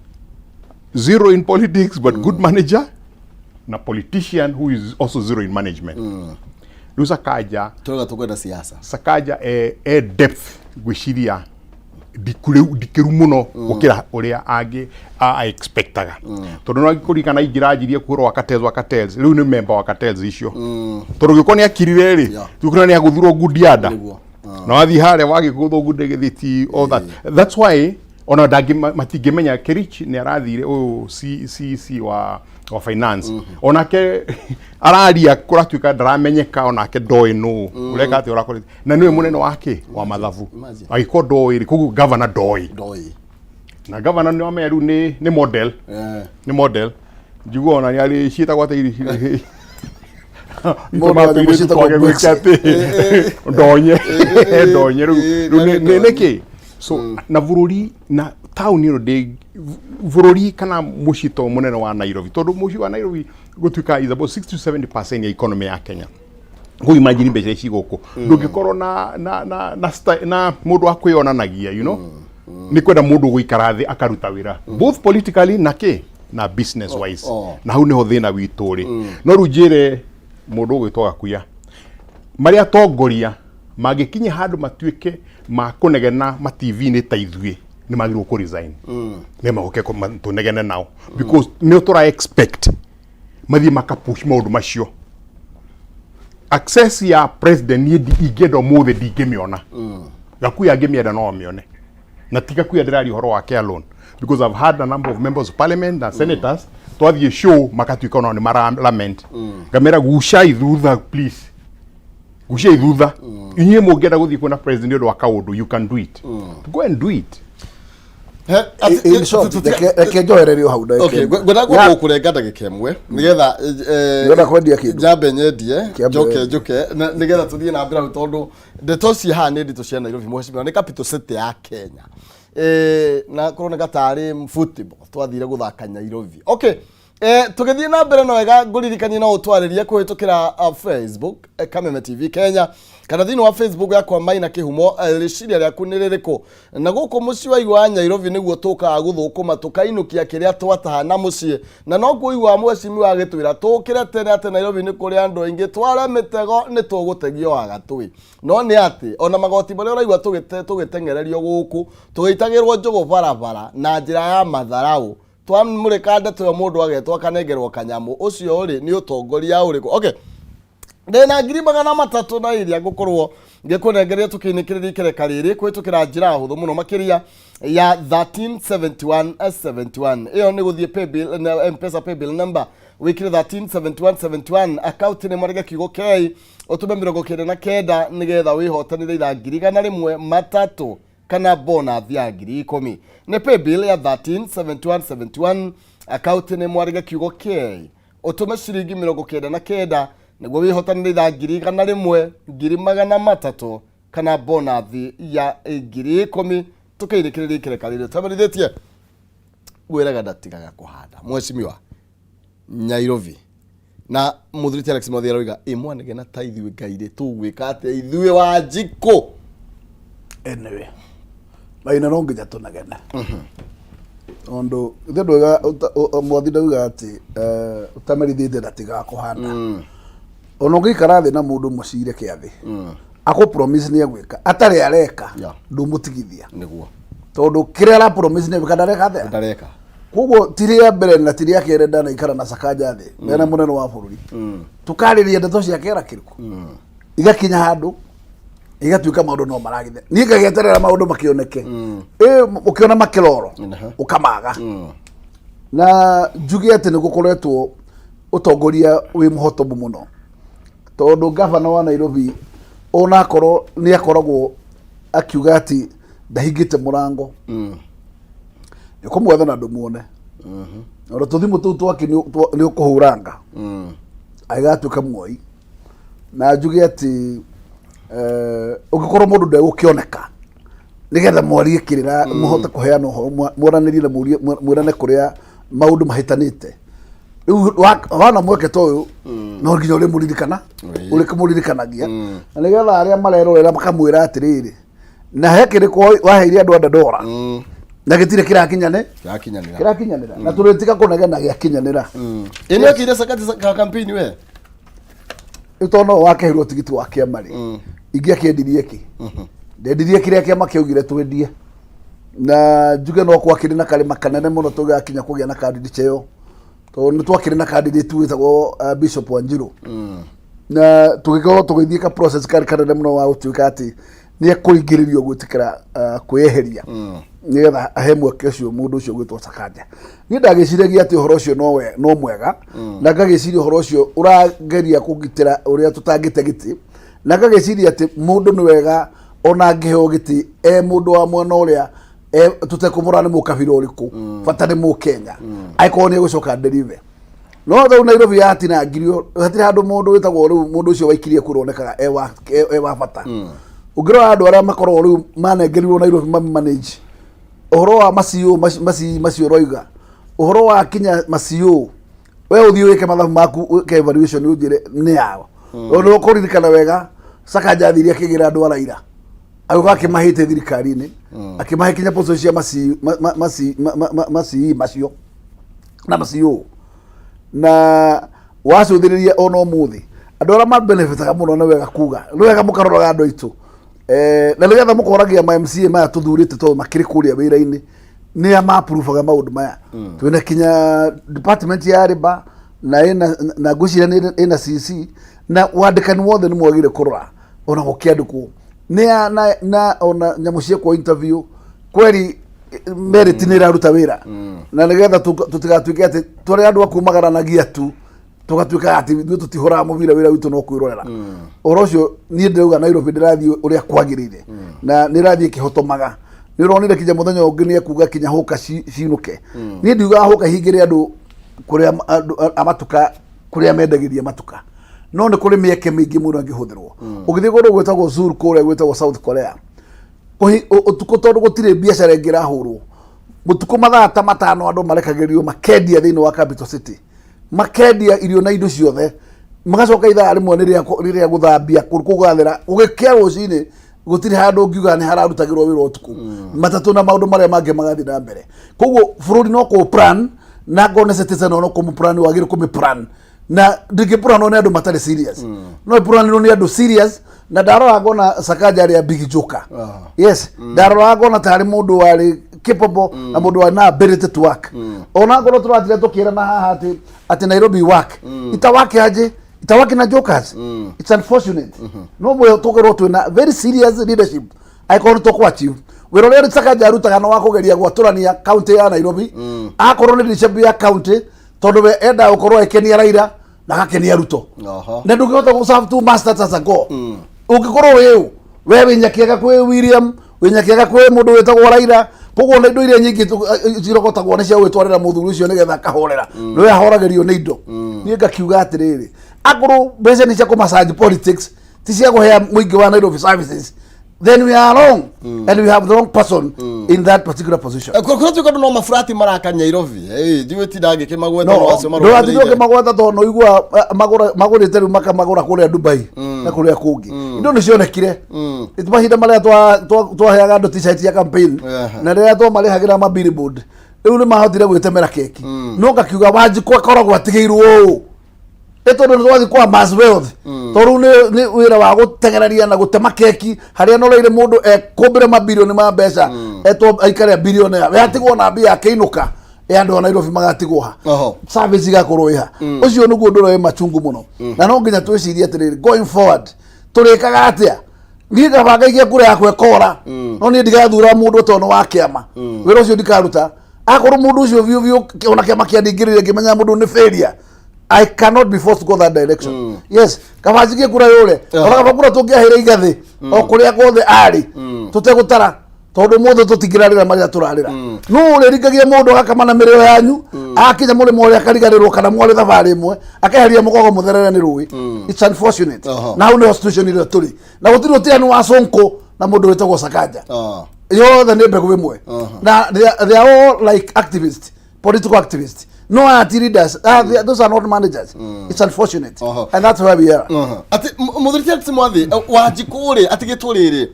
zero in politics but good manager na politician who is also zero in management. Rĩu Sakaja, Tũrauga tũkwenda siasa. Sakaja e depth ngwĩciria ndikĩru mũno gũkĩra ũrĩa angĩ a expectaga, tondũ no kũririkana aingĩra anjirie kũhũrwo wa cartels, wa cartels. Rĩu nĩ member wa cartels icio, tondũ gĩko nĩ akirire rĩ, gĩko nĩ agũthirwo ngudianda. Nĩguo. Na wathiĩ harĩa wagĩgũthwo ngunda gĩthĩ ti all that. That's why ona ndangĩ matingĩmenya Kerich nĩ arathire ũyũ CC wa finance, onake araria kũratuĩka ndaramenyeka, onake ndoĩ nũ ũreka atĩa ũrakorete, na nĩwe mũnene wake wa mathabu. Imagine. Agĩkorwo ndoĩ rĩ, koguo governor ndoĩ. Ndoi. Na governor nĩ wamenya rĩu nĩ model. Nĩ model njiguo ona nĩ arĩ ciĩtagwo atĩ irio Mũndũ wa nyamũ ciĩtagwo bricks. Ndonye ndonye rĩu. Rĩu Nĩ nĩkĩ so na bũrũri na taũni ĩno ndĩ bũrũri kana mũciĩ to mũnene wa Nairobi, tondũ mũciĩ wa Nairobi gũtuĩka is about 60 to 70% ya economy ya Kenya. Kũ imagine mbeca ici gũkũ ndũngĩkorwo na mũndũ wa kwĩyonanagia, nĩ kwenda mũndũ gũikara thĩ akaruta wĩra both politically na kĩ na business wise. Na hau nĩho thĩna witũ rĩ. No rĩu njĩre mũndũ ũgwĩtwo Gakuya, marĩa atongoria mangĩkinya handũ matuĩke ma kũnegena ma TV-inĩ ta ithuĩ, nĩ magĩrĩirwo kũ resign, nĩ magoke tũnegene nao, because nĩ tũra expect mathiĩ maka push maũndũ macio. Access ya president niĩ ingĩenda ũmũthĩ ndingĩmĩona. Gakuya angĩmĩenda no amĩone, na ti Gakuya ndĩraria ũhoro wake alone, because I've had a number of members of parliament na senators twathiĩ show makatuĩka onao nĩ mara lament. Ngamera, gucai thutha, please, gucai thutha. Inyuĩ mũngĩenda gũthiĩ kuona president nĩ ũndũ wa kaũndũ, you can do it, go and do it. In short, reke njohererio hau ndagĩka Okay, ĩmwe. ngwenda kwamba gũkũrenga ndagĩka ĩmwe nĩgetha Ndĩrenda kwendia kĩndũ. Njambe nyendie. Kĩambe njoke wendie. Njoke nĩgetha tũthiĩ na mbere hau, tondũ ndeto ci haha nĩ nditũ cia Nairobi. Mheshimiwa, nĩ capital city ya Kenya. Na kũroneka tarĩ football twathire gũthaka Nairobi. Okay. Tũgĩthiĩ na mbere na wega, ngũririkanie no ũtwarĩrie kũhĩtũkĩra Facebook, Kameme TV Kenya, kana thĩinĩ wa Facebook yakwa Maina Kĩhumo. Rĩciria rĩaku nĩ rĩrĩkũ na gũkũ mũciĩ wa igwa Nairobi? Nĩguo tũkaga gũthũkũma tũkainũkia kĩrĩa twataha na mũciĩ, na no kũigua mheshimiwa agĩtwĩra tũkĩre tene atĩ Nairobi nĩ kũrĩ andũ aingĩ, tware mĩtego nĩ tũgũtegio wa gatũĩ. No nĩ atĩ ona magoti marĩa ũraigua tũgĩteng'ererio gũkũ, tũgĩitagĩrwo njũgũ barabara na njĩra ya matharaũ, twamũrĩka ndeto ĩyo, mũndũ agetwo akanengerwo kanyamũ. Ũcio rĩ, nĩ ũtongoria ũrĩkũ? Okay, ndĩna 300,000 na iria ngũkorwo ngĩkũnengeria tũkĩinĩkĩrĩria ikereka rĩrĩ kũhĩtũkĩra njĩra hũthũ mũno makĩria ya 137171. Ĩyo nĩ gũthiĩ paybill na Mpesa paybill number, wĩkĩre 137171, account nĩ marege kiugo K, ũtũme 99 nĩgetha wĩhotanĩre itha 103,000 kana bonus ya 10,000. Nĩ paybill ya 137171, account nĩ mwarĩge kiugo K, ũtũme ciringi 99 nĩguo wĩhotanĩre itha 101, 300,000 kana bonus ya 10,000. Tũkĩinĩkĩrĩria ikereka rĩrĩ tũmenyithĩtie gwĩraga ndatigaga kũhanda. Mheshimiwa, Nairobi na mũthuri ti Alex Mwathi aroiga ĩ mwanegena ta ithuĩ Ngai rĩ, tũgwĩka atĩa ithuĩ Wanjikũ? Anyway, maina no nginya tũnegene, tondũ ithe ndauga Mwathi ndauga atĩ ũtamerithĩte ndatigaga kũhanda. Ona ũngĩikara thĩ na mũndũ mũcire kĩathĩ, akũ promise nĩ egwĩka atarĩ areka, ndũmũtigithia. Tondũ kĩrĩa ara promise nĩ egwĩka ndareka atĩa? Ndareka. Koguo ti rĩa mbere na ti rĩa kerĩ ndanaikara na Sakaja thĩ mena mũnene wa bũrũri, tũkarĩria ndeto cia kĩara kĩrĩkũ, igakinya handũ igatuĩka maũndũ no maragithe. Niĩ ngagĩeterera maũndũ makĩoneke, ĩ ũkĩona makĩroro ũkamaga. Na njuge atĩ nĩ gũkoretwo ũtongoria wĩ mũhotomu mũno, tondũ gavana wa Nairobi ona akorwo nĩ akoragwo akiuga atĩ ndahingĩte mũrango, nĩ ũkũmwetha na ndũmuone. Ona tũthimũ tũu twake nĩ ũkũhũranga agĩgatuĩka muoi. Na njuge atĩ ũngĩkorwo mũndũ ndegũkĩoneka nĩgetha mwarie kĩrĩra, mũhote kũheana ũhoro, mwaranĩrie na mwĩrane kũrĩa maũndũ mahĩtanĩte. Rĩu wana mweke ta ũyũ no nginya ũrĩmũririkana, ũrĩkĩmũririkanagia, na nĩgetha arĩa marerorera makamwĩra atĩrĩrĩ, Na he kĩrĩkũ waheire andũ a Dandora na gĩtirĩ kĩrakinyane Kĩrakinyanĩra. Kĩrakinyanĩra na tũrĩtiga kũnegena gĩakinyanĩra. Ĩ nĩ okire Sakaja ka campaign we? Rĩu tondũ no wakeheirwo tigiti wa kĩama rĩ, ingĩakĩendirie kĩ? Ndendirie kĩrĩa kĩama kĩaugire twendie, na njuge no gwakĩrĩ na karĩma kanene mũno tũgĩgakinya kũgĩa na candidate ĩyo, tondũ nĩ twakĩrĩ na candidate wĩtagwo Bishop Wanjiru, na tũgĩkorwo tũgĩthiĩ ka process karĩ kanene mũno wa gũtuĩka atĩ nĩ ekũringĩrĩrio gwĩtĩkĩra kwĩyeheria nĩgetha ahe mweke ũcio mũndũ ũcio gwĩtwo Sakaja. Niĩ ndagĩciragia atĩ ũhoro ũcio no mwega, na ngagĩciria ũhoro ũcio ũrageria kũgitĩra ũrĩa tũtangĩte gĩtĩ, na ngagĩciria atĩ mũndũ nĩ wega ona angĩheo gĩtĩ e mũndũ wa mwena ũrĩa tũtekũmũrora nĩ mũkabira ũrĩkũ, bata nĩ mũkenya, angĩkorwo nĩ egũcoka deliver. No rĩu Nairobi yatinangirio, hatirĩ handũ mũndũ wĩtagwo rĩu mũndũ ũcio waikirie kura onekaga e wa bata. Ũngĩrora andũ arĩa makoragwo rĩu manengerirwo Nairobi manage ũhoro wa maciũ macio ũroiga ũhoro wa kinya maciũ, we ũthiĩ wĩke mathabu maku, wĩke evaluation, ũnjĩre nĩ yao. Nĩ ũkũririkana wega Sakaja athire akĩgĩra andũ a Raila, agĩũka akĩmahĩte thirikari-inĩ, akĩmahe kinya position cia maci macio na maciũ, na wacũthĩrĩria ona ũmũthĩ andũ arĩa mabenefitaga mũno. Nĩ wega kuga, nĩ wega mũkaroraga andũ aitũ, na nĩgetha mũkoragia ma MCA maya tũthurĩte, tondũ makĩrĩ kũrĩa wĩra-inĩ nĩ a ma-approvaga maũndũ maya. Twĩna kinya department ya labour na ĩna na ngwĩciria nĩ ĩna CC na wandĩkani wothe nĩ mwagĩrĩire kũrora ona gũkĩandĩkwo nĩ na ona nyamũ ciekwo interview kweri merit nĩ ĩraruta wĩra, na nĩgetha tũtigatuĩke atĩ tũrĩ andũ a kumagaranagia tu, tũgatuĩka atĩ ithuĩ tũtihũraga mũbira, wĩra witũ no kwĩrorera ũhoro ũcio. Niĩ ndĩrauga Nairobi ndĩrathiĩ ũrĩa kwagĩrĩire na nĩ ĩrathiĩ ĩkĩhotomaga. Nĩ ũronire kinya mũthenya ũngĩ nĩ ekuga kinya hũka cinũke. Niĩ ndiugaga hũka hingĩre andũ kũrĩa andũ a matuka kũrĩa mendagĩria matuka, no nĩ kũrĩ mĩeke mĩingĩ mũno ĩngĩhũthĩrwo. Ũgĩthiĩ kũndũ gwĩtagwo Seoul, kũrĩa gwĩtagwo South Korea, ũtukũ, tondũ gũtirĩ biacara ĩngĩ ĩrahũrwo mũtukũ, mathaa ta 5 andũ marekagĩrio makendia thĩinĩ wa capital city, makendia irio na indo ciothe, magacoka ithaa 1 nĩ rĩrĩa gũthambia kũu gũgathera, gũgĩkĩa rũcinĩ gũtirĩ handũ ũngiuga nĩ hararutagĩrwo wĩra ũtukũ. Matatũ na maũndũ marĩa mangĩ magathiĩ na mbere. Koguo bũrũri no kũ plan, na ngone citizen no kũmũ plan, wagĩrĩire kũmĩ plan, na ndingĩplanwo nĩ andũ matarĩ serious, no ĩplanirwo nĩ andũ serious. Na ndarora ngona Sakaja arĩ a big joker. Yes, ndarora ngona tarĩ mũndũ warĩ capable na mũndũ warĩ na ability to work, ona ngorwo tũratire tũkĩrana haha atĩ Nairobi work itawake aje, itawake na jokers. It's unfortunate, no mwe tũkorwo twĩna very serious leadership angĩkorwo nĩ tũkũ achieve wĩra ũrĩa Sakaja arutaga no wa kũgeria gwatũrania county ya Nairobi, akorwo nĩ leadership ya county, tondũ we endaga gũkorwo agĩkenia Raila na agakenia Ruto. Na ndũngĩhota gũ serve two masters as a go. Ũngĩkorwo wĩ ũ, we wĩ nyakĩaga kwĩ William, wĩ nyakĩaga kwĩ mũndũ wĩtagwo Raila, koguo na indo iria nyingĩ cirogotagwo nĩ cia gwĩtwarĩra mũthuri ũcio nĩgetha akahorera, nĩwe ahoragĩrio nĩ indo. Niĩ ngakiuga atĩrĩrĩ, akorwo mbeca nĩ cia kũ massage politics, ti cia kũhea mũingĩ wa Nairobi services, then we are wrong and we have the wrong person in that particular position. Kũrĩa tuĩka andũ no maburati maraka Nairobi. Ndiũĩ tinda ngĩkĩmagweta no acio ndũratinde marũgamĩrĩire. Ũkĩmagweta tondũ nĩ ũigua magũrĩte rĩu makamagũra kũrĩa Dubai na kũrĩa kũngĩ. Indo nĩ cionekire. Nĩ mahinda marĩa twaheaga andũ t-shirt ya campaign na rĩrĩa twamarĩhagĩra ma billboard, rĩu nĩ mahotire gwĩtemera keki. No ngakiuga Wanjikũ akoragwo atigĩirwo ũũ nĩ tondũ nĩ twathiĩ kwa mass wealth, tondũ rĩu nĩ wĩra wa gũteng'ereria na gũtema keki harĩa noreire mũndũ ekũmbĩre mabirioni ma mbeca, etwo aikare billionaire, we atigwo na mbia akĩinũka, ĩ andũ a Nairobi magatigwo ha? Service igakorwo ĩha? Ũcio nĩguo ũndũ ũrĩa wĩ machungu mũno, na no nginya twĩcirie atĩrĩrĩ, going forward tũrĩkaga atĩa? Niĩ ngabanga ikia kura yakwa ĩkora, no niĩ ndigathura mũndũ tondũ nĩ wa kĩama. Wĩra ũcio ndikaruta. Akorwo mũndũ ũcio biũ biũ ona kĩama kĩandingĩrĩria ngĩmenya mũndũ nĩ failure, I cannot be forced to go that direction. Yes, kaba njikie kura yũre. Ona kaba kura tũngĩaheire igathĩ o kũrĩa guothe arĩ tũtegũtara, tondũ mũthĩ tũtingĩrarĩra marĩa tũrarĩra. No ũrĩringagia mũndũ agakama na mĩrĩo yanyu, akinya mũrĩmo ũrĩa akariganĩrwo kana mwarĩ thabarĩ ĩmwe akeheria mũgongo mũtherere nĩ rũĩ. It's unfortunate. Na hau nĩho situation ĩrĩa tũrĩ, na gũtirĩ ũtiganu wa Sonko na mũndũ wĩtagwo Sakaja. Yothe nĩ mbegũ ĩmwe, na they are all like activists, political activists, no aya ti leaders. Those are not managers. It's unfortunate. And that's where we are. Atĩ mũthuri ti Alex Mwathi, Wanjikũ rĩ atigĩtwo rĩrĩ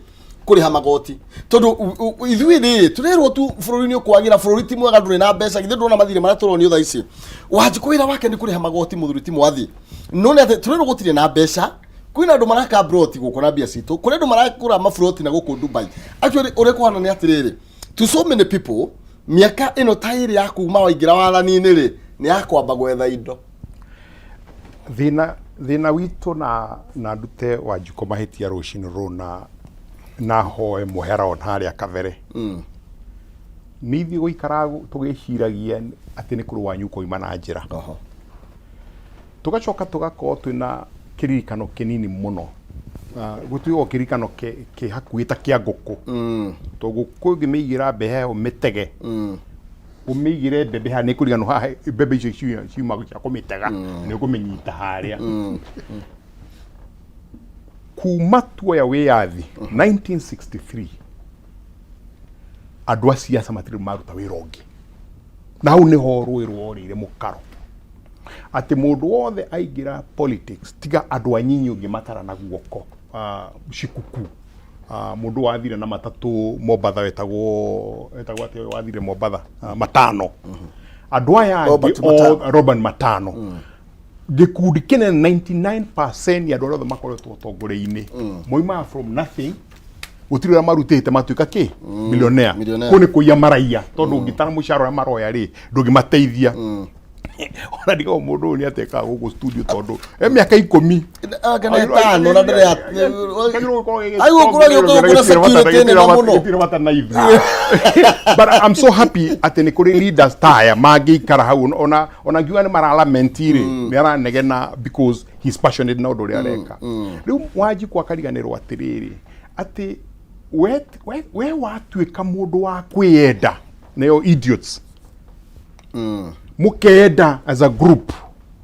Kũrĩha magoti, tondũ ithuĩ rĩ tũrerwo tu bũrũri nĩ ũkwagĩra, bũrũri ti mwega, ndũrĩ na mbeca. Githĩ ndũrona mathirĩ marĩa tũronio thaa ici? Wanjikũ wĩra wake nĩ kũrĩha magoti, mũthuri ti mwathi. No nĩ atĩ tũrerwo gũtirĩ na mbeca. Kwĩna andũ maraka broti gũkũ na mbia citũ, kũrĩ andũ marakũra maburoti na gũkũ Dubai. Actually, ũrĩa kũhana nĩ atĩrĩrĩ, to so many people, mĩaka ĩno ta ĩrĩ ya kuma waingĩra wathani-inĩ rĩ, nĩ ya kwamba gwetha indo. Thĩna witũ na ndute Wanjikũ mahĩtia rũcinĩ rũrũ na hoe mũhera on harĩa kabere, nĩ ithuĩ gũikara tũgĩciragia atĩ nĩ kũrĩ wanyu koima na njĩra. Tũgacoka tũgakorwo twĩna kĩririkano kĩnini mũno. Gũtuĩka kĩririkano kĩ hakuhĩ ta kĩa ngũkũ, to ngũkũ ũngĩmĩigĩra mbembe ũmĩtege, ũmĩigĩre mbembe haha, nĩ ĩkũriganĩrwo haha mbembe icio ciuma cia kũmĩtega, nĩ ũkũmĩnyita harĩa. Kuma tuoya wĩyathi 1963, andũ a siasa matirĩ maruta wĩra ũngĩ, na hau nĩho rũĩ rworĩire mũkaro, atĩ mũndũ wothe aingĩra politics, tiga andũ anyinyi ũngĩmatara na guoko, cikuku, mũndũ wathire na matatũ Mombatha, wetagwo atĩa ũyũ wathire Mombatha, Matano, andũ aya angĩ. Robert Matano. Robert Matano. Gĩkundi kĩnene, 99% ya andũ arĩa othe makoretwo ũtongoria-inĩ moimaga from nothing. Gũtirĩ ũrĩa marutĩte matuĩka kĩ millionaire. Millionaire. Kũu nĩ kũiya maraiya, tondũ ũngĩtara mũcara ũrĩa maroya rĩ, ndũngĩmateithia. Ona ndigagwo mũndũ ũyũ nĩ atekaga gũkũ studio, tondũ e mĩaka 10. Anga na ĩtano na ndĩrĩ. Ai, gũkorwo agĩũka gũkũ na security nene mũno. Gĩtirĩ bata na ithuĩ, but I'm so happy atĩ nĩ kũrĩ leaders ta aya mangĩikara hau, ona ngiuga nĩ maralamenti rĩ, nĩ aranegena because he's passionate na ũndũ ũrĩa areka. Rĩu Wanjikũ akariganĩrwo atĩrĩrĩ, atĩ we watuĩka mũndũ wa kwĩyenda, nĩyo idiots, mũkenda as a group.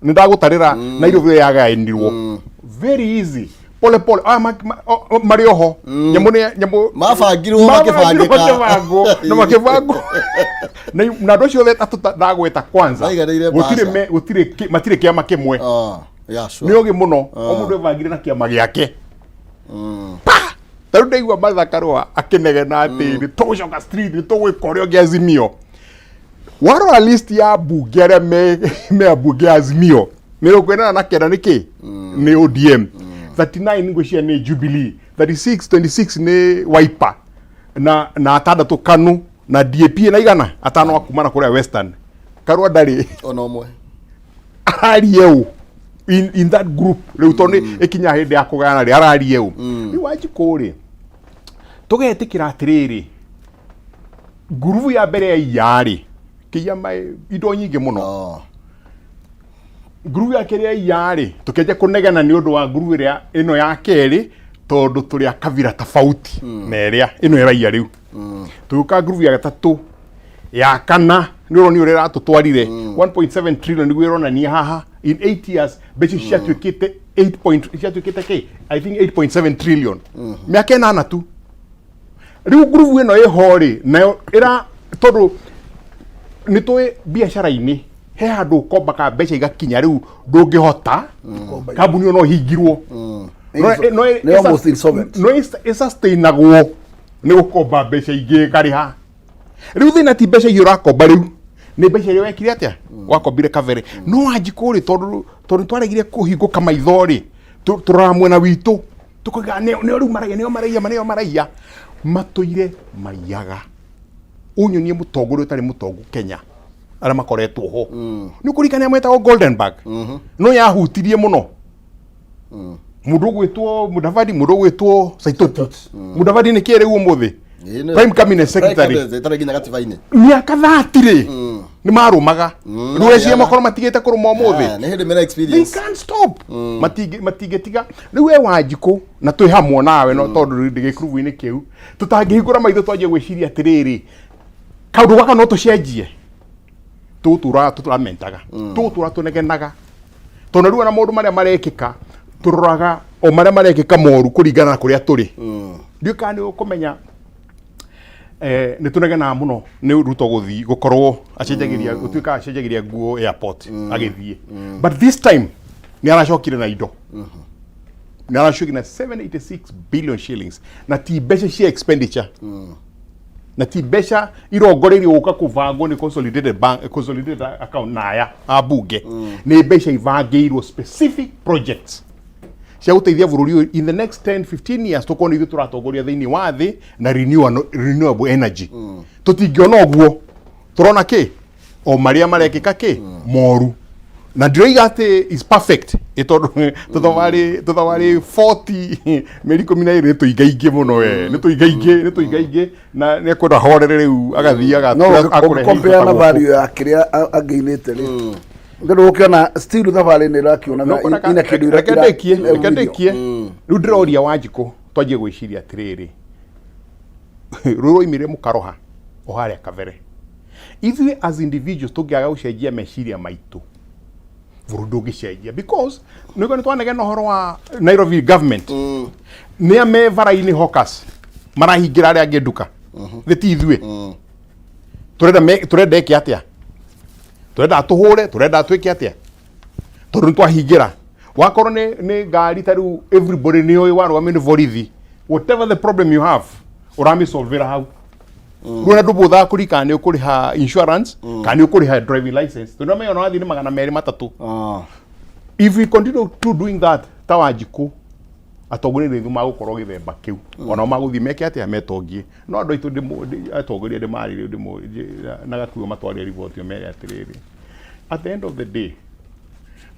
Nĩ ndagũtarĩra Nairobi yagayanirwo very easy, pole pole. Aya marĩ oho nyamũ nĩ nyamũ. Mabangirwo. Mabangirwo. Makĩbangĩka. Makĩbangwo na makĩbangwo na andũ acio othe atatũ ndagweta kwanza. Maiganĩire gũtirĩ mbaca. Gũtirĩ matirĩ kĩama kĩmwe. Ah, yeah, sure. Nĩ ogĩ mũno, o mũndũ ebangire na kĩama gĩake. Pa! Ta rĩu ndaigua Martha Karũa akĩnegena atĩ nĩ tũgũcoka street, nĩ tũgwĩka ũrĩa ũngĩ Azimio. Warora list ya mbunge arĩa me ambunge ya Azimio, 89 nĩ kĩ? Nĩ ODM. 39 ngwĩciria nĩ Jubilee, 36, 26 nĩ Wiper, na atandatũ KANU na DAP, na 500 a kuma na kũrĩa Western. Karũa ndarĩ ona ũmwe. Ararie ũ in that group rĩu? Tondũ nĩ ĩkinya hĩndĩ ya kũgayana rĩ, ararie ũ rĩu? Wanjikũ rĩ, tũgetĩkĩra atĩrĩrĩ, ngurubu ya mbere ya iya rĩ, kĩiya indo nyingĩ mũno. Ngurubu ya kerĩ ya iya rĩ, tũkĩanjia kũnegena nĩ ũndũ wa ngurubu ĩrĩa ĩno ya kerĩ, tondũ tũrĩ a kabira tofauti na ĩrĩa ĩno ĩraiya. Rĩu tũgĩũka ngurubu ya gatatũ, ya kana, nĩ ũroni ũrĩa ĩratũtwarire 1.7 trillion, nĩguo ĩronania haha in 8 years mbeca ici ciatuĩkĩte 8 point, ciatuĩkĩte kĩ, I think 8.7 trillion, mĩaka 8 tu. Rĩu ngurubu ĩno ĩho rĩ, nayo ĩra, tondũ nĩ tũĩ biacara-inĩ he handũ ũkombaga mbeca igakinya rĩu ndũngĩhota, kambuni ĩyo no ĩhingirwo. Nĩ almost insolvent. No ĩsustainagwo nĩ gũkomba mbeca ingĩ ĩkarĩha. Rĩu thĩna ti mbeca iria ũrakomba rĩu, nĩ mbeca iria wekire atĩa, wakombire kabere. No Wanjikũ rĩ, tondũ twaregire kũhingũka maitho rĩ, tũroraga mwena witũ, tũkoiga nĩo rĩu maraiya, nĩo maraiya, nĩo maraiya. Matũire maiyaga. Ũnyonie mũtongoria ũtarĩ mũtongu Kenya arĩa makoretwo ho. Nĩ ũkũririkana metagwo Goldenberg? No yahutirie mũno mũndũ ũgwĩtwo Mudavadi, mũndũ ũgwĩtwo Saitoti. Mudavadi nĩ kĩ rĩu ũmũthĩ? Prime Cabinet Secretary. Ĩtarĩ nginya gatiba-inĩ. Mĩaka 30 rĩ, nĩ marũmaga. Rĩu eciria makorwo matigĩte kũrũma ũmũthĩ. Ah, nĩ hĩndĩ mena They experience. can't stop. Matingĩtiga rĩu. We Wanjikũ, na twĩ hamwe nawe, no tondũ ndĩ gĩkurubu-inĩ kĩu, tũtangĩhingũra maitho twanjie gwĩciria atĩrĩrĩ, kaũndũ gaka no tũcenjie, tũgũtũra tũramentaga, tũgũtũra tũnegenaga, tondũ rĩu ona maũndũ marĩa marekĩka, tũroraga o marĩa marekĩka moru kũringana na kũrĩa tũrĩ. Ndiũĩ kana nĩ ũkũmenya, nĩ tũnegenaga mũno nĩ Ruto gũthiĩ gũkorwo acenjagĩria, gũtuĩka acenjagĩria nguo airport agĩthiĩ, but this time nĩ aracokire na indo. Nĩ aracokia na 786 billion shillings, na ti mbeca cia expenditure, na ti mbeca irongoreirio gũka kũbangwo nĩ consolidated bank, consolidated account na aya a bunge. Nĩ mbeca ibangĩirwo specific projects cia gũteithia bũrũri ũyũ in the next 10 15 years, tũkorwo nĩ ithuĩ tũratongoria thĩinĩ wa thĩ na renewable energy. Tũtingĩona ũguo, tũrona kĩ o marĩa marekĩka kĩ moru, na ndiroiga atĩ is perfect, ĩ tondũ tũthabarĩ 40 mĩeri 12 nĩ tũingaingĩ mũno, we nĩ tũingaingĩ, nĩ tũingaingĩ, na nĩ ekwenda horere rĩu agathiĩ. No ũngĩcompare na value ya kĩrĩa angĩinĩte rĩ, ngĩndũ gũkĩona still thabarĩ nĩ ĩrakĩona ina kĩndũ. Reke ndĩkie, reke ndĩkie. Rĩu ndĩroria Wanjikũ, twanjie gwĩciria atĩrĩrĩ, rũĩ rwaimire mũkaroha o harĩa kabere. Ithuĩ as individuals tũngĩaga gũcenjia meciria maitũ, bũrũri ndũngĩcenjia, because nĩguo nĩ twanegena ũhoro wa Nairobi government, nĩ a me bara-inĩ, hawkers marahingĩra arĩa angĩ nduka, thĩ ti ithuĩ. Tũrenda tũrenda eke atĩa? Tũrenda atũhũre? Tũrenda atwĩke atĩa? Tondũ nĩ twahingĩra, wakorwo nĩ ngari ta rĩu, everybody nĩ ũĩ warũgamio nĩ borithi, whatever the problem you have, ũramĩsolvera hau. Rĩu ona ndũbũthaga kũrikana nĩ ũkũrĩha insurance kana nĩ ũkũrĩha driving license, tondũ amenya ona wathiĩ nĩ 203. If we continue to doing that, ta Wanjikũ, atongoria nĩ ithuĩ magũkorwo gĩthemba kĩu, onao magũthiĩ meke atĩa? Metongie. No andũ aitũ atongoria ndĩmarĩrie na gakuo matwarĩre riboti, mere atĩrĩrĩ, at the end of the day,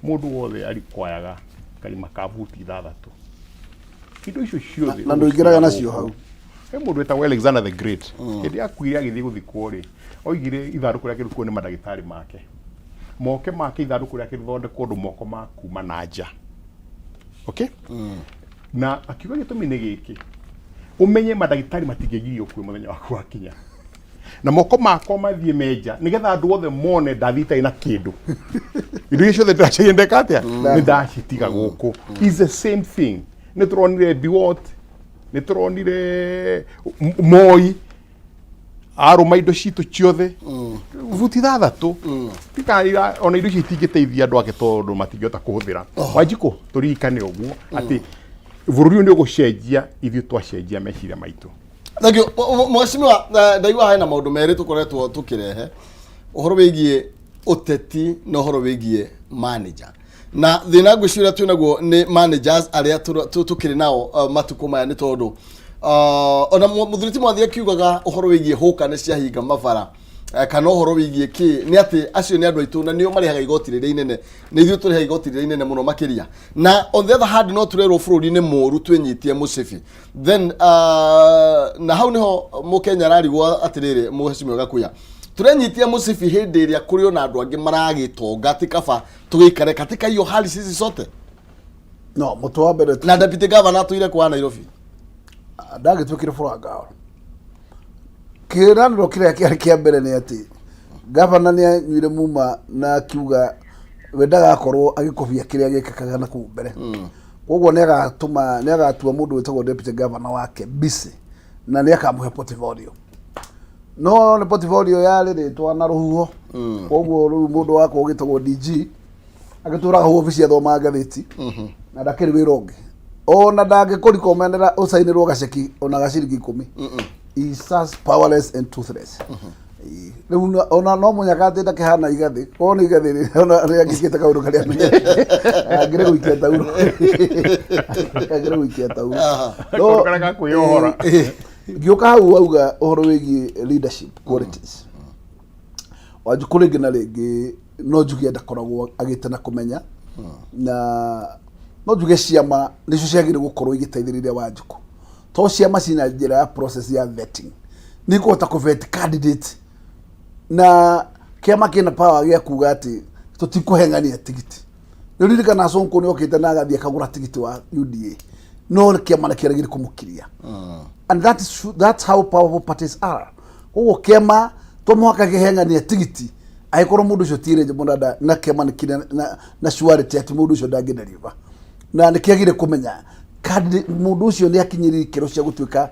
mũndũ wothe arikwayaga karima ka buti 6, indo icio ciothe. Na ndũingĩraga nacio hau. He mũndũ wĩtagwo Alexander the Great, hĩndĩ akuire agĩthiĩ gũthikwo rĩ, oigire ithandũkũ rĩake rĩkuo nĩ mandagĩtarĩ make, moke make ithandũkũ rĩake rĩthondekwo ũndũ moko ma kuma na nja, okay? Na akiuga gĩtũmi nĩ gĩkĩ, ũmenye mandagĩtarĩ matingĩgirio ũkue mũthenya waku wakinya, na moko makwa mathiĩ menja nĩgetha andũ othe mone ndathiĩ itarĩ na kĩndũ, indo iria ciothe ndĩracaria ndeka atĩa? Nĩ ndacitiga gũkũ. Is the same thing nĩ tũronire Biwott, nĩ tũronire Moi arũma indo citũ ciothe buti 6 tikarira, ona indo icio itingĩteithia andũ ake tondũ matingĩhota kũhũthĩra. Wanjikũ, tũririkane ũguo atĩ bũrũri ũyũ nĩ ũgũcenjia ithuĩ twacenjia meciria maitũ. Thank you. Mheshimiwa, ndaigua hena maũndũ merĩ tũkoretwo tũkĩrehe ũhoro wĩgiĩ ũteti na ũhoro wĩgiĩ manager, na thĩna ngwĩciria ũrĩa twĩnaguo nĩ managers arĩa tũkĩrĩ nao matukũ maya, nĩ tondũ ona mũthuri ti Mwathi akiugaga ũhoro wĩgiĩ hũka nĩ ciahinga mabara, kana ũhoro wĩgiĩ kĩ, nĩ atĩ acio nĩ andũ aitũ na nĩo marĩhaga igoti rĩrĩa inene, nĩ ithuĩ tũrĩhaga igoti rĩrĩa inene mũno makĩria. Na on the other hand, no tũrerwo bũrũri nĩ mũũru, twĩnyitie mũcibi. Then na hau niho mũkenya ararigwo atĩrĩrĩ, mheshimiwa Gakuya, tũrenyitia mũcibi hĩndĩ ĩrĩa kũrĩ ona andũ angĩ maragĩtonga, ti kaba tũgĩikare katika hiyo hali sisi sote? No mũtwe wa mbere Na deputy governor atũire kwa Nairobi. Ndagĩtuĩkire bũrangao. Kĩranĩro kĩrĩa kĩarĩ kĩa mbere nĩ atĩ gavana nĩ anyuire muma na akiuga we ndagakorwo agĩkobia kĩrĩa gĩkĩkaga na kũu mbere, koguo nĩ agatũma, nĩ agatua mũndũ wĩtagwo deputy governor wake busy na nĩ akamũhe portfolio, no nĩ portfolio yarĩ rĩtwa na rũhuho. Koguo rĩu mũndũ wakwa ũgĩtagwo DG agĩtũraga hau obici athomaga ngathĩti na ndakĩrĩ wĩra ũngĩ, ona ndangĩkũrikomenera ũcainĩrwo gaceki ona gaciringi 10. He is just powerless and toothless. Ĩĩ. Rĩu ona no mũnyaka atĩ ndakĩhana igathĩ, korwo nĩ igathĩ rĩ, ona rĩangĩkĩte kaũndũ karĩa amenyete, angĩrĩ gũikia tauro, angĩrĩ gũikia tauro. Kaũndũ karĩa ga kwĩyohora. Ĩĩ. Ngĩũka hau wauga ũhoro wĩgiĩ leadership qualities, Wanjikũ rĩngĩ na rĩngĩ no njuge ndakoragwo agĩte na kũmenya, na no njuge ciama nĩcio ciagĩrĩire gũkorwo igĩteithĩrĩria Wanjikũ, to ciama cina njĩra ya process ya vetting, nĩ ikũhota kũ vet candidate, na kĩama kĩna power gĩa kuga atĩ tũtikũheng'ania tigiti. Nĩ ririkana Sonko nĩ okĩte na agathiĩ akagũra tigiti wa UDA, no kĩama nĩ kĩregire kũmũkiria, and that's how powerful parties are. Koguo kĩama to mũhaka kĩheng'anie tigiti angĩkorwo mũndũ ũcio ti eligible, na kĩama nĩ kĩrĩ na surety atĩ mũndũ ũcio ndangĩdeliver, na nĩ kĩagire kũmenya candidate mũndũ ũcio nĩ akinyĩrire ikĩro cia gũtuĩka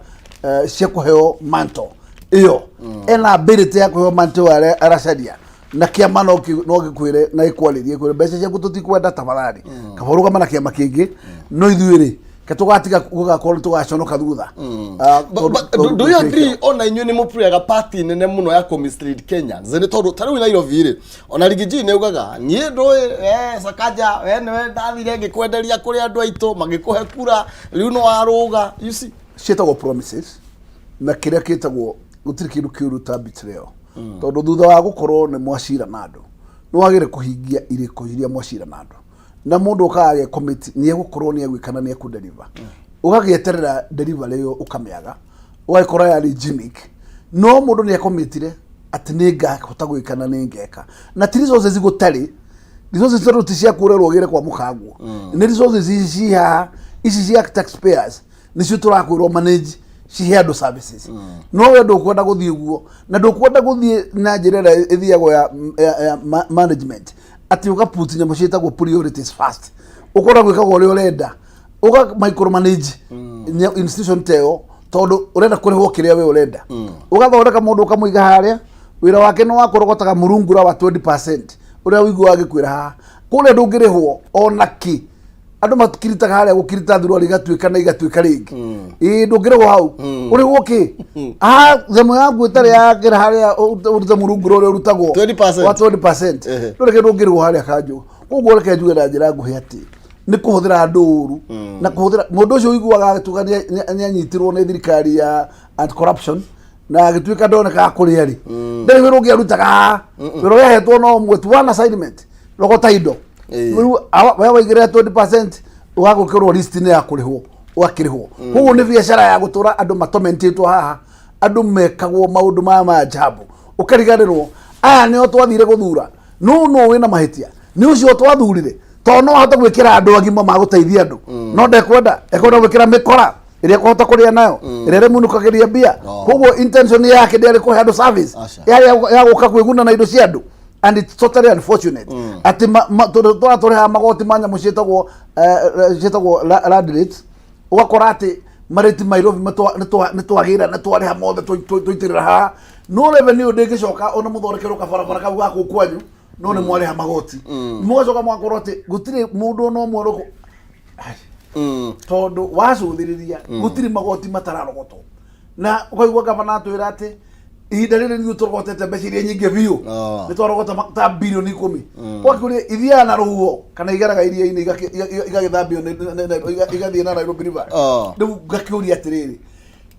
cia kũheo mantle ĩyo, ena ability ya kũheo mantle ĩyo aracaria. Na kĩama no gĩkwĩre na gĩkwarĩrie, kwĩre mbeca ciaku tũtikwenda, tafadhali kaba ũrũgama na kĩama kĩngĩ, no ithuĩ rĩ Ke tũgatiga gũgakorwo nĩ tũgaconoka thutha. Ah, Do you tondũ agree ona inyuĩ nĩ mũplayaga part nene mũno ya kũ-mislead Kenyans? Nĩ tondũ ta rĩu Nairobi rĩ, ona Riggy G nĩ augaga niĩ ndũĩ eh, Sakaja we nĩwe ndathire ngĩkwenderia kũrĩ andũ aitũ magĩkũhe kura rĩu nĩ warũga, you see. Ciĩtagwo promises na kĩrĩa kĩtagwo gũtirĩ kĩndũ kĩũru ta betrayal, tondũ thutha wa gũkorwo nĩ mwacira na andũ, nĩ wagĩrĩire kũhingia irĩko iria mwacira na andũ. Na mũndũ okaga age commit nĩ egũkorwo nĩ egwĩka na nĩ ekũ-deliver, ũgagĩeterera delivery ĩyo ũkamĩaga, ũgagĩkora yarĩ gimmick. No mũndũ nĩ ekomĩtire atĩ nĩ ngahota gwĩka na nĩ ngeka, na ti resources gũtarĩ resources, tondũ ti cia kũrerwo ũgĩre kwa mũkanguo. Nĩ resources ici ci haha, ici cia taxpayers, nĩcio tũrakwĩrwo manage, cihe andũ services. No we ndũkwenda gũthiĩ ũguo, na ndũkwenda gũthiĩ na njĩra ĩrĩa ĩthiagwo ya management, atĩ ũgaput nyamũ ciĩtagwo priorities first, ũkona gwĩkaga ũrĩa ũrenda, ũga micromanage institution ta ĩyo, tondũ ũrenda kũrĩhwo kĩrĩa we ũrenda. Ũgathondeka mũndũ, ũkamũiga harĩa, wĩra wake nĩ wa kũrogotaga mũrungura wa 20% ũrĩa ũiguaga agĩkwĩra haha. Kũrĩa ndũngĩrĩhwo ona kĩ. Andũ makiritaga harĩa gũkirita thurwari igatuĩka na igatuĩka rĩngĩ. Ĩĩ, ndũngĩrĩhwo hau, ũrĩhwo kĩ? Ah, themo yaku ĩtarĩ yakĩra harĩa ũrute mũrungura ũrĩa ũrutagwo 20%. wa 20%. Ndũrĩ kĩndũ ũngĩrĩhwo harĩa kanjũ. Koguo reke njuge na njĩra nguhĩ atĩ nĩ kũhũthĩra andũ ũru, na kũhũthĩra mũndũ ũcio ũiguaga agĩtuga nĩ anyitirwo nĩ thirikari ya anti corruption na agĩtuĩka ndonekaga kũrĩa rĩ, ndarĩ wĩra ũngĩ arutaga haha. Wĩra ũrĩa ahetwo no ũmwe tu, one assignment, rogota indo. Rĩu we waigĩrĩra 20%, ũgagũkĩrwo list-inĩ ya kũrĩhwo, ũgakĩrĩhwo. Koguo nĩ biacara ya gũtũra andũ matomentĩtwo haha, andũ mekagwo maũndũ maya ma ajabu, ũkariganĩrwo aya nĩo twathire gũthura. No no wĩna mahĩtia nĩ ũcio twathurire, tondũ no ahote gwĩkĩra andũ agima ma gũteithia andũ, no ndekwenda, ekwenda gwĩkĩra mĩkora ĩrĩa ekũhota kũrĩa nayo, ĩrĩa ĩrĩmunũkagĩria mbia. Koguo intention yake ndĩarĩ kũhe andũ service, Aca. yarĩ ya gũka kwĩguna na indo cia andũ. And it's totally unfortunate atĩ tondũ tũratũrĩhaga magoti ma nyamũ ciĩtagwo ciĩtagwo land rates, ũgakora atĩ marĩti Nairobi nĩ twagĩra, nĩ twarĩha mothe, tũitĩrĩra haha, no revenue ndĩngĩcoka ona mũthondekerwo kabarabara kau ga kũu kwanyu, no nĩ mwarĩha magoti. Mũgacoka mũgakorwo atĩ gũtirĩ mũndũ ona ũmwe ũrĩkũ. Ai, tondũ wacũthĩrĩria gũtirĩ magoti matararogotwo, na ũkaigua gavana atwĩra atĩ ihinda rĩrĩ nithuĩ tũrogotete mbeca iria nyingĩ biũ. Nĩ twarogota ta bilioni 10. Ũgakĩũria, ithiaga na rũhuho kana igeraga iria-inĩ igagĩthambio igathiĩ na Nairobi River? Rĩu ngakĩũria atĩrĩrĩ,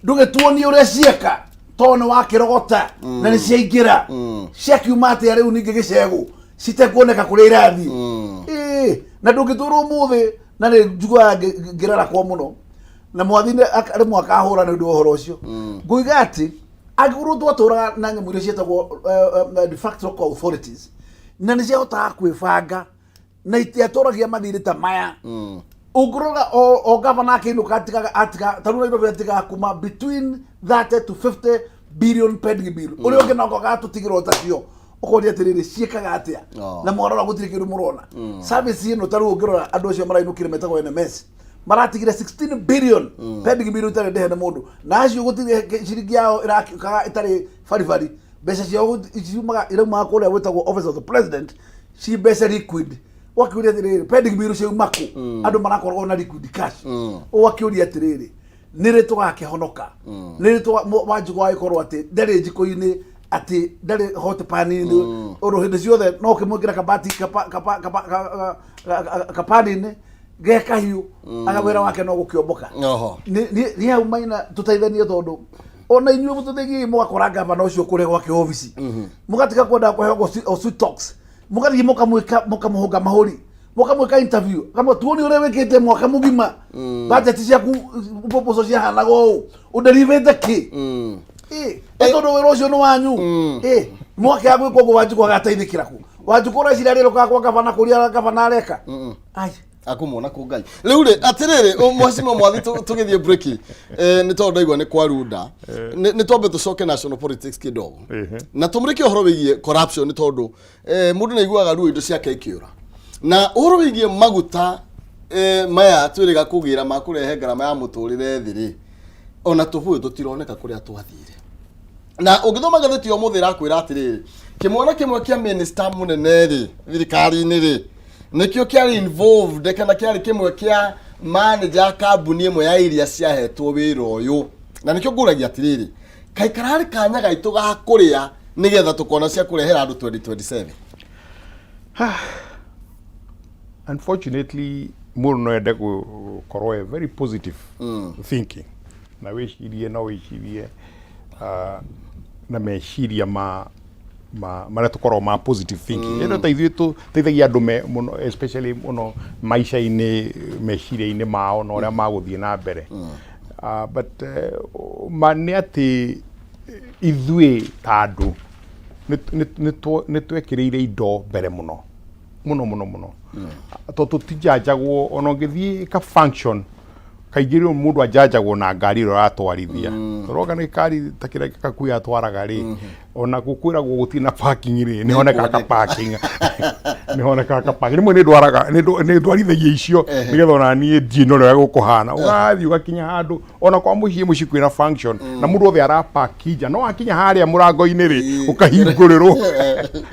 ndũgĩtuonie ũrĩa cieka, tondũ nĩ wakĩrogota na nĩ ciaingĩra, ciakiuma atĩa rĩu ningĩ gĩcegũ citekuoneka kũrĩa irathiĩ? Ĩĩ, na ndũngĩtwĩrwo ũmũthĩ, na nĩ njiguaga ngĩrarakwo mũno na mwathi rĩmwe akahũra nĩ ũndũ wa ũhoro ũcio. Ngũiga atĩ angĩkorwo twatũraga na nyamũ iria ciĩtagwo de facto local authorities, na nĩ ciahotaga kwĩbanga na itiatũragia mathirĩ ta maya, ũngĩrora o gavana akĩinũka atigaga, atiga ta rĩu Nairobi atigaga kuma between 30 to 50 billion pending bill. Ũrĩa ũngĩ nako agatũtigĩrwo tacio, ũkoria atĩrĩrĩ, ciĩkaga atĩa? Na mwarora gũtirĩ kĩndũ mũrona. Service ĩno, ta rĩu ũngĩrora andũ acio marainũkire metagwo NMS, maratigire 16 billion pending bill itarĩ ndĩhe nĩ mũndũ, na acio gũtirĩ ciringi yao ĩrakĩkaga ĩtarĩ baribari. Mbeca ciao ciumaga, iraumaga kũrĩa gwĩtagwo Office of the President, ci mbeca liquid. Ũgakĩũria atĩrĩrĩ, pending bill ciauma kũ? Andũ marakoragwo na liquid cash. Ũgakĩũria atĩrĩrĩ, nĩrĩ tũgakĩhonoka? Nĩrĩ Wanjikũ agĩkorwo atĩ ndarĩ njiko-inĩ, atĩ ndarĩ hot pan-inĩ ũndũ hĩndĩ ciothe no ũkĩmwĩkĩra kabati kapani-inĩ ge kahiũ, aga wĩra wake no gũkĩomboka. Nĩ hau maina tũteithanie, tondũ ona inyuĩ mũtũthiĩ mũgakora gavana ũcio kũrĩa gwake obici, mũgatiga kwenda kũheo o sweet talks, mũgathiĩ mũkamwĩka, mũkamũhũnga mahũri, mũkamwĩka interview, kama tuone ũrĩa wĩkĩte mwaka mũgima, budget ciaku, proposal ciahanaga ũũ, ũnderivĩte kĩ? Ĩ, ĩ tondũ wĩra ũcio nĩ wanyu. Ĩ mwakĩaga gwĩka ũguo, Wanjikũ agateithĩkĩra kũ? Wanjikũ ũreciria rĩrĩ kwa gavana kũria gavana areka? Ai. Akumona kũ Ngai rĩu rĩ atĩrĩrĩ, mheshimiwa Mwathi, tũgĩthiĩ break, nĩ tondũ ndaigua nĩ kwarunda, nĩ twambe tũcoke national politics kidogo na tũmũrĩke ũhoro wĩgiĩ corruption, nĩ tondũ mũndũ nĩ aiguaga ruo indo ciake ikĩũra, na ũhoro wĩgiĩ maguta maya twĩrĩga kũgĩra ma kũrehe ngarama ya mũtũrĩre thĩ rĩ, ona tũbũyũ tũtironeka kũrĩa twathire. Na ũngĩthoma ngathĩti ya ũmũthĩ, ĩrakwĩra atĩrĩrĩ, kĩmwana kĩmwe kĩa minister mũnene rĩ thirikari-inĩ rĩ, nĩkĩo kĩarĩ involved kana kĩarĩ kĩmwe kĩa manager ya kambuni ĩmwe ya iria ciahetwo wĩra ũyũ na nĩkĩo ngũragia atĩrĩrĩ kaĩ kararĩ kanya gaitũ ga kũrĩa nĩgetha tũkona cia kũrehera andũ 2027. Unfortunately mũndũ no ende gũkorwo e very positive thinking na wĩcirie no wĩcirie na meciria ma ma marĩa tũkoragwo ma positive thinking ĩno ta ithuĩ tũteithagia andũ me mũno especially mũno maica-inĩ meciria-inĩ mao na ũrĩa magũthiĩ na mbere. But ma nĩ atĩ ithuĩ ta andũ nĩ twekĩrĩire indo mbere mũno mũno mũno mũno tondũ tũtijanjagwo ona ũngĩthiĩ ka function kaingĩ rĩu mũndũ ajanjagwo na ngari ĩrĩa ũratwarithia tondũ nĩ kari ta kĩrĩa Gakuya atwaraga rĩ ona gũkwĩragwo gũtirĩ na parking rĩ nĩ honekaga ka parking, nĩ honekaga ka parking. Rĩmwe nĩ ndwaraga nĩ ndwarithagia icio nĩgetha ona niĩ ndiĩ na ũrĩa gũkũhana ũgathiĩ ũgakinya handũ ona kwa mũciĩ mũciĩ kwĩna function na mũndũ othe arapaki nja no akinya harĩa mũrango-inĩ rĩ ũkahingũrĩrwo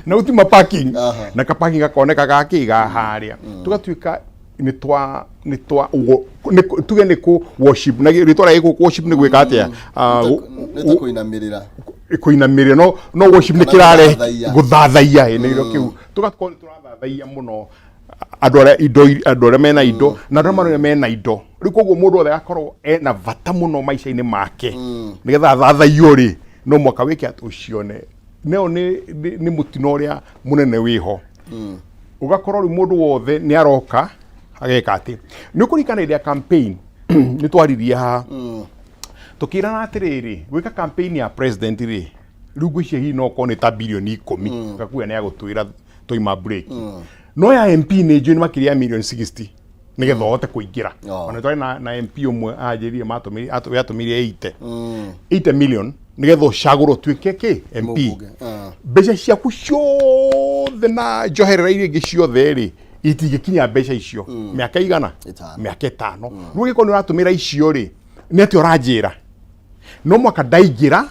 na ũtima parking na ka parking gakoneka gakĩ ga harĩa tũgatuĩka nĩ twa nĩ twa tuge nĩ kũ worship na rĩtwa rĩa gĩkũ worship nĩ gwĩka atĩa? Nĩ ta kũinamĩrĩra. Kũinamĩrĩra no worship nĩ Kana kĩrare gũthathaiya. Gũthathaiya ĩ nĩ kĩu tũgakorwo nĩ tũrathathaiya mũno andũ arĩa indo andũ arĩa mena indo na andũ arĩa mena indo rĩu koguo mũndũ othe agakorwo ena bata mũno maica-inĩ make nĩgetha athathaiyo rĩ no mwaka wĩke atĩ ũcione neo nĩ mũtino ũrĩa mũnene wĩho ũgakorwo rĩu mũndũ wothe nĩ aroka ageka atĩ nĩ ũkũririkana hĩndĩ ya campaign nĩ twaririe haha tũkĩrana atĩrĩrĩ gwĩka campaign ya president rĩ rĩu ngwĩciria hihi no ũkorwo nĩ ta bilioni 10 Gakuya nĩ agũtwĩra twaima break no ya MP nĩ njũĩ nĩ makĩria ya milioni 60 nĩgetha ũhote kũingĩra. Ona twarĩ na MP ũmwe anjĩrire yatũmĩrire 80 million nĩgetha ũcagũrwo ũtuĩke kĩ MP. Mũmbunge. Mbeca ciaku ciothe na njoherera iria ingĩ ciothe rĩ itingĩkinya mbeca icio mĩaka igana. 5. Mĩaka 5 rĩu ũngĩkorwo nĩ ũratũmĩra icio rĩ nĩ atĩ ũranjĩra no mwaka ndaingĩra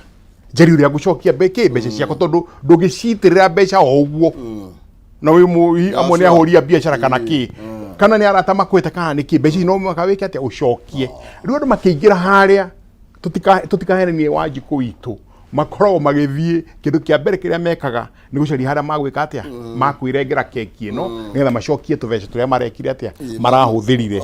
njeri ũrĩa ngũcokia kĩ mbeca ciakwa tondũ ndũngĩcitĩrĩra mbeca o ũguo na wĩ amwe nĩ ahũri a biacara kana kĩ kana nĩ arata makwĩte kana nĩ kĩ mbeca ici no mũhaka wĩke atĩa ũcokie. Rĩu andũ makĩingĩra harĩa tũtikahenanie Wanjikũ witũ makoragwo magĩthiĩ kĩndũ kĩa mbere kĩrĩa mekaga nĩ gũcaria harĩa magwĩka atĩa makwĩrengera keki ĩno nĩgetha macokie tũbeca tũrĩa marekire atĩa marahũthĩrire.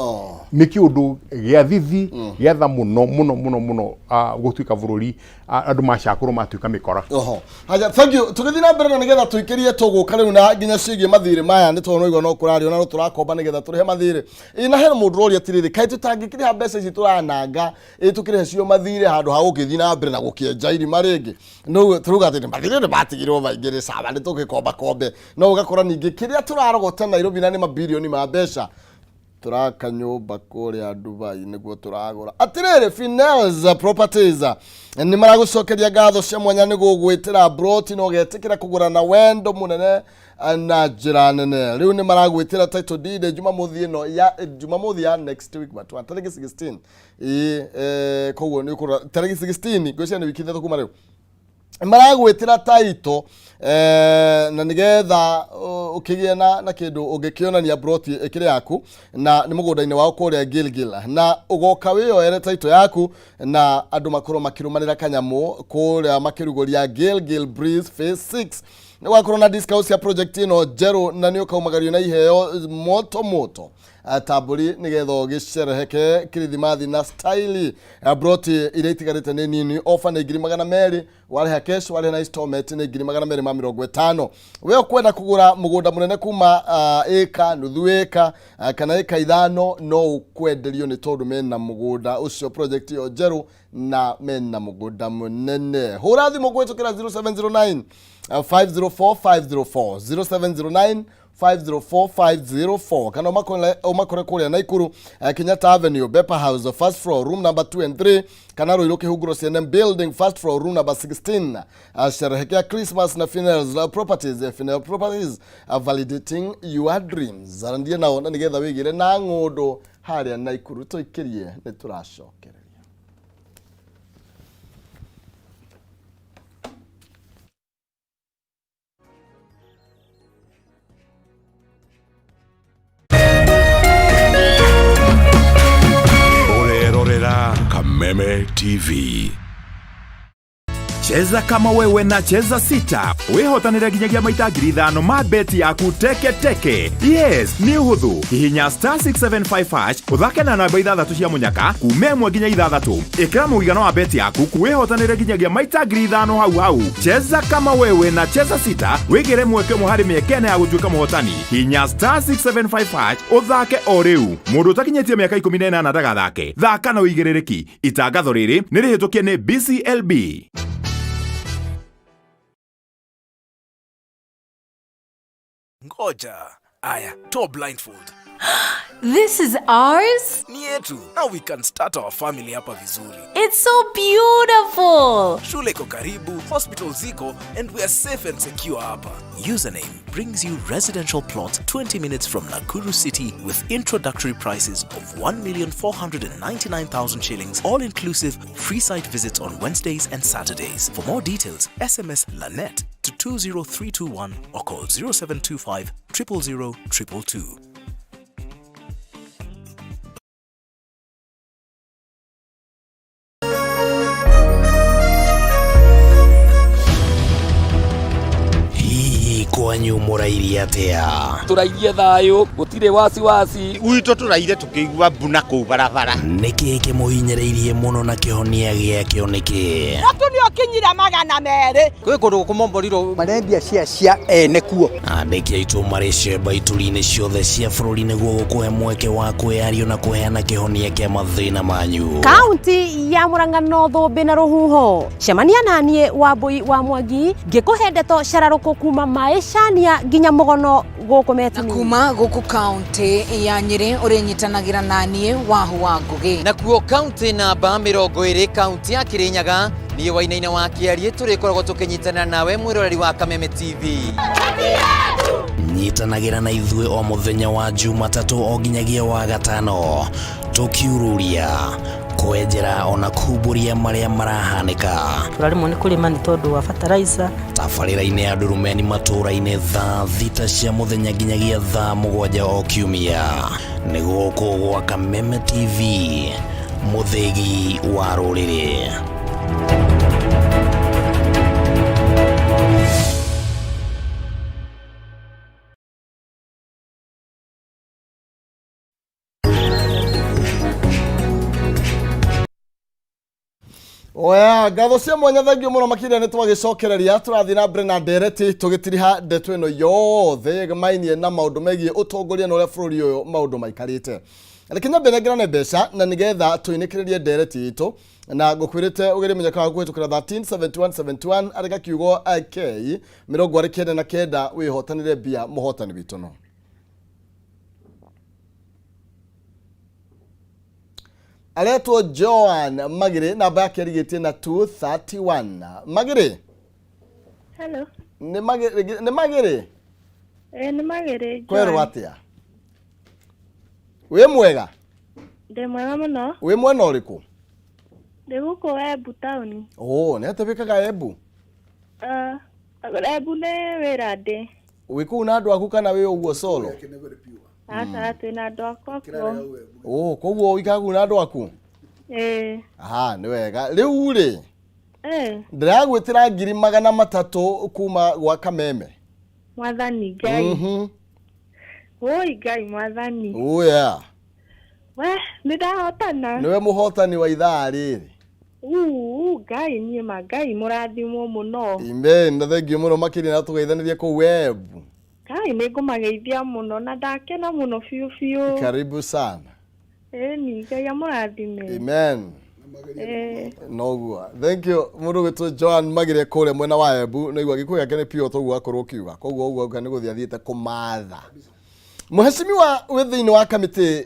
Nĩ kĩũndũ gĩa thithi gĩa tha mũno mũno mũno mũno gũtuĩka bũrũri andũ macakũrwo matuĩka mĩkora. Oho. Haja, thank you. Tũgĩthiĩ na mbere na nĩgetha tũikĩrie tũgũka rĩu na nginya ciĩgiĩ mathirĩ maya nĩ tondũ noigua no kũrario na no tũrakomba nĩgetha tũrĩhe mathirĩ. Ĩ na hena mũndũ ũroria atĩrĩrĩ, kaĩ tũtangĩkĩrĩha mbeca ici tũrananga ĩ tũkĩrĩhe cio mathirĩ handũ ha gũkĩthiĩ na mbere na gũkĩenja irima rĩngĩ. No tũrauga atĩ mathirĩ nĩ matigirwo maingĩ nĩ sawa nĩ tũgĩkomba kombe. No ũgakora ningĩ kĩrĩa tũrarogota Nairobi na nĩ mabirioni ma mbeca turaka nyũmba kũrĩa Dubai nĩguo tũragũra. Atĩrĩrĩ, Finels Properties nĩ maragũcokeria ngatho cia mwanya nĩ gũgwĩtĩra broti na ũgetĩkĩra kũgũra na wendo mũnene na njĩra nene. Rĩu nĩ maragwĩtĩra title deed Jumamothi ĩno ya Jumamothi ya next week but tarĩki 16 ĩĩ koguo nĩ ũkũrora tarĩki 16 ngwĩciria nĩ wiki 3 kuma rĩu maragwĩtĩra taito na nĩgetha ũkĩgĩe na kĩndũ ũngĩkĩonania broti ĩkĩrĩ yaku na nĩ mũgũnda-inĩ wao kũrĩa Gilgil na ũgoka wĩyoere taito yaku na andũ makorwo makĩrũmanĩra kanyamũ kũrĩa makĩrugũria Gilgil Breeze Phase 6 nĩ gwakorwo na discount cia project ĩno njerũ na nĩ ũkaumagario na iheo moto moto tambũri nĩgetha ũgĩcereheke kirithimathi na style. Broti iria itigarĩte nĩ nini ofa nĩ 200,000 warĩha cash warĩha na installment nĩ 250,000. We ũkwenda kũgũra mũgũnda mũnene kuma ĩka nuthu ĩka kana ĩka 5 no ũkwenderio nĩ tondũ mena mũgũnda ũcio project ĩyo njerũ na mena mũgũnda mũnene. Hũra thimũ kũhĩtũkĩra 0709 504 504 0709 504 504 kana ũmakore kũrĩa Naikuru Kenyatta Avenue Bepa House first floor room number 2 and 3 kana Ruiru Kĩhunguro CNM building first floor room number 16. Sherehekea Christmas na Finels Properties. Finel Properties, validating your dreams. Arandia nao na nĩgetha wĩgĩre na ng'ũndũ harĩa Naikuru tũikĩrie nĩ tũracokereria. Kameme TV. Cheza kama wewe na Cheza Sita wihotanire nginyagia maita 5,000 ma beti yaku teke teke. Yes, nĩ ũhũthũ. Hihinya star 675 hash ũthake na namba ithathatũ cia mũnyaka kuma 1 nginya 6. Ĩkĩra mũigana wa beti yaku wihotanire nginyagia maita 5,000 hau hau. Cheza kama wewe na Cheza Sita wĩgĩre mweke ũmwe harĩ mĩeke ĩna ya gũtuĩka mũhotani. Hihinya star 675 hash ũthake o rĩu. Mũndũ ũtakinyĩtie mĩaka 18 ndagathake. Thaka na ũigĩrĩrĩki. Itangatho rĩrĩ nĩ rĩhĩtũkie nĩ BCLB. Ngoja. Aya, toa blindfold. This is ours? Ni yetu. Now we can start our family hapa vizuri. It's so beautiful. Shule iko karibu, hospital ziko, and we are safe and secure hapa. Username brings you residential plot 20 minutes from Nakuru City with introductory prices of 1,499,000 shillings, all inclusive, free site visits on Wednesdays and Saturdays. For more details, SMS LANET to 20321 or call 0725 000 222. Hihi kwanyu mũrairie atĩa? Tũrairie thayũ, gũtirĩ wasiwasi. Gwitũ tũraire tũkĩigua mbu na kũu barabara. Nĩkĩ kĩmũhinyĩrĩirie mũno na kĩhonia gĩakĩo nĩkĩ? Mũtu nĩ ũkinyire 200. Kwĩ kũndũ gũkũmomborirwo marendia cia cia ene kuo. Andĩki aitũ marĩ cemba ituri-inĩ ciothe cia bũrũri nĩguo gũkũhe mweke wa kwĩyario na kũheana kĩhonia kĩa mathĩna manyu. Kaunti ya Murang'a no thũmbĩ na rũhuho. Cemania naniĩ Wambui wa Mwangi ngĩkũhe ndeto cararũkũ kuma maĩcania nginya mũgono gũkũ Metini. Kuma gũkũ kaunti ya Nyĩrĩ ũrĩnyitanagĩra naniĩ Wahu wa Ngũgĩ. Nakuo kaunti namba 20 kaunti ya Kirinyaga niĩ Wainaina wa Kĩarie tũrĩkoragwo tũkĩnyitanĩra nawe mwĩroreri wa Kameme TV. Nyitanagĩra na ithuĩ o mũthenya wa Jumatatũ o nginyagia wa gatano tũkiururia kwenjera ona kumbũria marĩa marahanĩka. Tũraremwo nĩ kũrĩma nĩ tondũ wa fertilizer. Tabarĩra-inĩ ya Ndurumeni matũũra-inĩ thaa 6 cia mũthenya nginyagia thaa 7 o kiumia. Nĩ gũkũ gwa Kameme TV, mũthĩgi wa rũrĩrĩ. Oya, ngatho cia mwanya thengio mũno makĩria nĩ twagĩcokereria tũrathiĩ na mbere na ndereti tũgĩtiriha ndeto ĩno yothe yegmainie na maũndũ megiĩ ũtongoria na ũrĩa bũrũri ũyũ maũndũ maikarĩte. Reke nyambe nengerane mbeca na nĩgetha tũinĩkĩrĩrie ndereti itũ na ngũkwĩrĩte ũgerie mũnyaka waku kũhĩtũkĩra 137171 arĩka kiugo K 99 wĩhotanĩre mbia mũhotani witũ no. Aretwo Joan Magiri namba yake ĩrigĩtie na 231. Magiri? Hello. Nĩ Magiri, nĩ Magiri? Nĩ Magiri. Kwerwo atĩa? Wĩ mwega? Ndĩ mwega mũno. Wĩ mwena ũrĩkũ? Ndĩ gũkũ Embu taũni. Oh, nĩ atĩa wĩkaga Embu? Embu nĩ wĩra ndĩ. Wĩ kũu na andũ aku kana wĩ ũguo solo? Aca, twĩna andũ akwa kuo. Oh, koguo ũikaraga kũu na andũ aku? Ĩĩ. Aha, nĩ wega. Rĩu rĩ, Ĩĩ. ndĩragwĩtĩra 300,000 kuma gwa Kameme. Mwathani Ngai. Woi Ngai mwathani. Oya. We, nĩ ndahotana. Nĩwe mũhotani wa ithaa rĩrĩ. Uu, Ngai niĩ ma Ngai mũrathimwo mũno. Amen, na thengio mũno makĩria na tũgeithanĩrie kũu Embu. Ngai nĩ ngũmageithia mũno na ndakena mũno biũ biũ. Karibu sana. Ĩni, Ngai amũrathime. Amen. Noguo. Thank you mũndũ witũ Joan Magire kũrĩa mwena wa Embu na igua gĩkuũ gĩake nĩ pure toguo akorwo kiuga. Koguo ũguo auga nĩ gũthiĩ athiĩte kũmatha. Mũhecimiwa wĩ thĩinĩ wa kamĩtĩ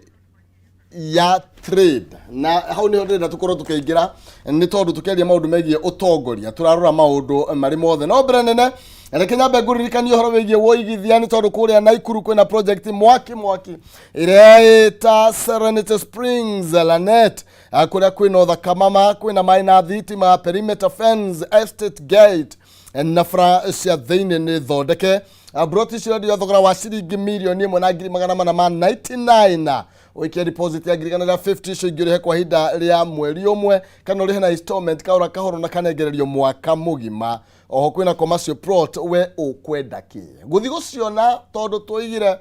ya trade na hau niho ndĩrenda tũkorwo tũkĩingĩra nĩ tondũ tũkĩaria maũndũ megiĩ ũtongoria tũrarora maũndũ marĩ mothe no mbere nene reke nyambe ngũririkanie ũhoro wĩgiĩ wũigithia nĩ tondũ kũrĩa Naikuru kwĩna project mwaki mwaki ĩrĩa ĩta Serenity Springs Lanet kũrĩa kwĩna ũthaka mama kwĩna maĩ na thitima perimeter fence estate gate na bara cia thĩinĩ nĩ thondeke. Broti icio irendio thogora wa ciringi 1,499,000. Ũikie deposit ya 150,000, icio ingĩ ũrĩhe kwa ihinda rĩa mweri ũmwe kana ũrĩhe na installment kahora kahora na kanengererio mwaka mũgima. Oho kwĩna commercial plot, we ũkwenda kĩ gũthiĩ gũciona tondũ twoigire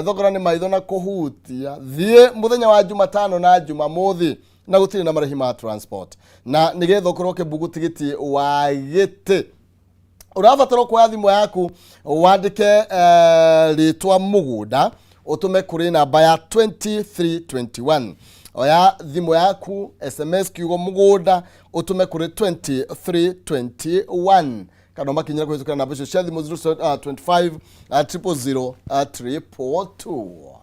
thogora nĩ maitho na kũhutia. Thiĩ mũthenya wa Jumatano na Jumamothi na gũtirĩ na marĩhi ma transport, na nĩgetha ũkorwo ũkĩmbugu tigiti wa gĩtĩ ũrabatara kuoya thimũ yaku wandĩke rĩtwa mũgũnda ũtũme kũrĩ namba ya 2321. Oya thimũ yaku, SMS kiugo mũgũnda ũtũme kũrĩ 2321 kana ũmakinyĩre kũhĩtũkĩra namba icio cia thimũ 025 000 222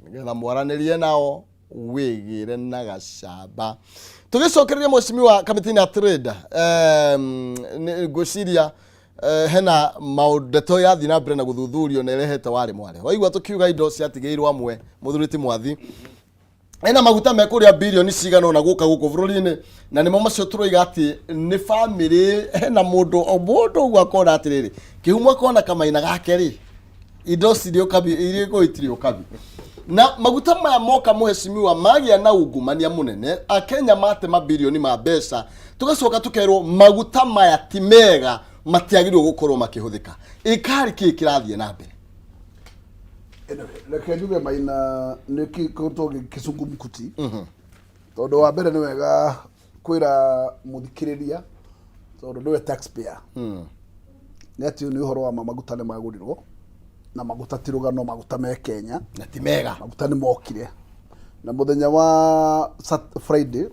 nĩgetha mwaranĩrie nao wĩgĩre na gacamba. Tũgĩcokereria mheshimiwa kamĩtĩ ya trade, ngwĩciria hena maũndũ ndeto yathiĩ na mbere na gũthuthurio na ĩrehete warĩ mware waigua tũkiuga indo ciatigĩirwo amwe. Mũthuri ti Mwathi, ena maguta me kũrĩa birioni cigana ũna gũka gũkũ bũrũri-inĩ, na nĩmo macio tũroiga atĩ nĩ bamĩrĩ hena mũndũ o mũndũ ũguo akona atĩrĩrĩ kĩhumo akona kamaina gake rĩ indo cirĩ ũkabi irĩ kũ itirĩ ũkabi. Na maguta maya moka, mũhecimiwa, magĩa na ungumania mũnene. Akenya matema birioni ma mbeca, tũgacoka tũkerwo maguta maya ti mega, matiagĩrĩirwo gũkorwo makĩhũthĩka. Ĩkarĩ kĩĩ kĩrathiĩ na mbere? Anyway, reke njuge maina nĩ kĩkoretwo gĩ kĩcungumkuti, tondũ wa mbere nĩ wega kwĩra mũthikĩrĩria, tondũ nĩwe taxpayer, nĩ atĩ nĩ ũhoro wa ma maguta nĩ magũrirwo, na maguta ti rũgano, maguta me Kenya. Na ti mega. Maguta nĩ mokire na mũthenya wa Friday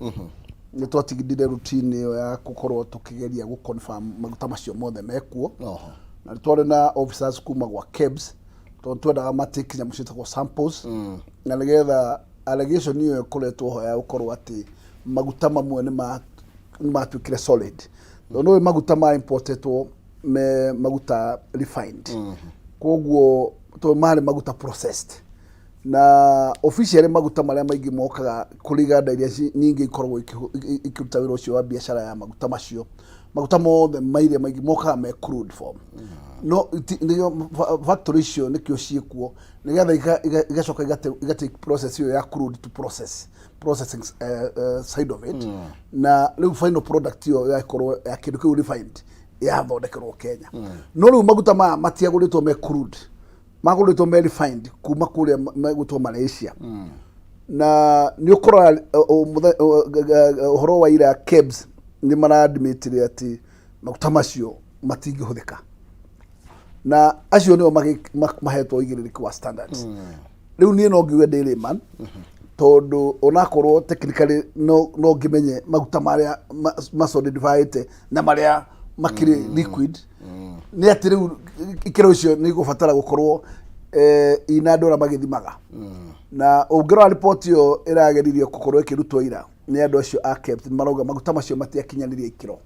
nĩ twatigithire routine ĩyo ya gũkorwo tũkĩgeria gũ confirm maguta macio mothe mekuo, na nĩ twarĩ na officers kuma gwa KEBS, tondũ twendaga matake nyamũ ciĩtagwo samples na nĩgetha allegation ĩyo ĩkoretwo ho ya gũkorwo atĩ maguta mamwe nĩ matuĩkire solid, tondũ nĩ maguta ma importetwo me maguta refined, koguo tondũ marĩ maguta processed, na officially maguta marĩa maingĩ mokaga kũrĩ iganda iria nyingĩ ikoragwo ikĩruta wĩra ũcio wa biacara ya maguta macio, maguta mothe mairia maingĩ mokaga me crude form. No nĩkĩo factory icio nĩkĩo ciĩkuo, nĩgetha igacoka igatake process ĩyo ya crude to processing side of it, na rĩu final product ĩyo yakorwo ya kĩndũ kĩu refined yathondekerwo Kenya. No rĩu maguta maya matiagũrĩtwo me crude, magũrĩtwo me refined kuma kũrĩa megũtwo Malaysia, na nĩ ũkũrora ũhoro wa ira KEBS nĩ maradmitire atĩ maguta macio matingĩhũthĩka, na acio nĩo mahetwo ũigĩrĩrĩki wa standards. Rĩu niĩ no ngiuge ndĩ layman, tondũ onakorwo technically no ngĩmenye maguta marĩa masolidifyĩte na marĩa makĩrĩ liquid, nĩ atĩ rĩu ikĩro icio nĩ igũbatara gũkorwo ina andũ arĩa magĩthimaga. Na ũngĩrora riboti ĩyo ĩrageririo gũkorwo ĩkĩrutwo ira nĩ andũ acio a KEBS, nĩ marauga maguta macio matiakinyanĩrie ikĩro,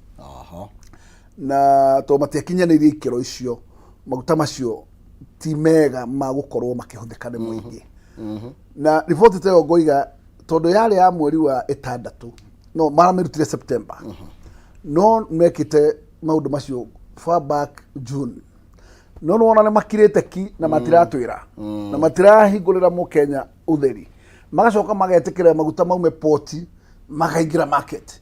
na tondũ matiakinyanĩirie ikĩro icio, maguta macio ti mega ma gũkorwo makĩhũthĩka nĩ mũingĩ. Na riboti ta ĩyo ngoiga tondũ yarĩ ya mweri wa ĩtandatũ, no maramĩrutire September, no mekĩte maũndũ macio far back June, no nĩwona nĩ makirĩte ki na matiratwĩra na matirahingũrĩra mũkenya ũtheri, magacoka magetĩkĩra maguta maume poti makaingĩra market.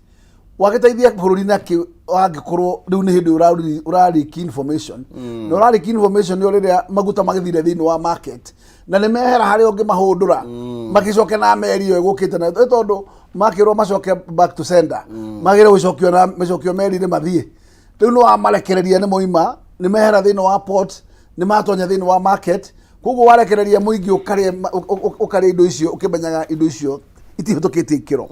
Wagĩteithia bũrũri nakĩ angĩkorwo rĩu nĩ hĩndĩ ũrariki information, na ũrariki information ĩyo rĩrĩa maguta magĩthire thĩinĩ wa market na nĩ mehera harĩa ũngĩmahũndũra magĩcoke na meri ĩyo ĩgũkĩte na ĩ tondũ makĩrwo macoke back to sender, magĩrĩire gũcokio na macokio meri-inĩ mathiĩ. Rĩu nĩ wamarekereria, nĩ moima, nĩ mehera thĩinĩ wa port, nĩ matonya thĩinĩ wa market, koguo warekereria mũingĩ ũkarĩa indo icio ũkĩmenyaga indo icio itihĩtũkĩtie ikĩro.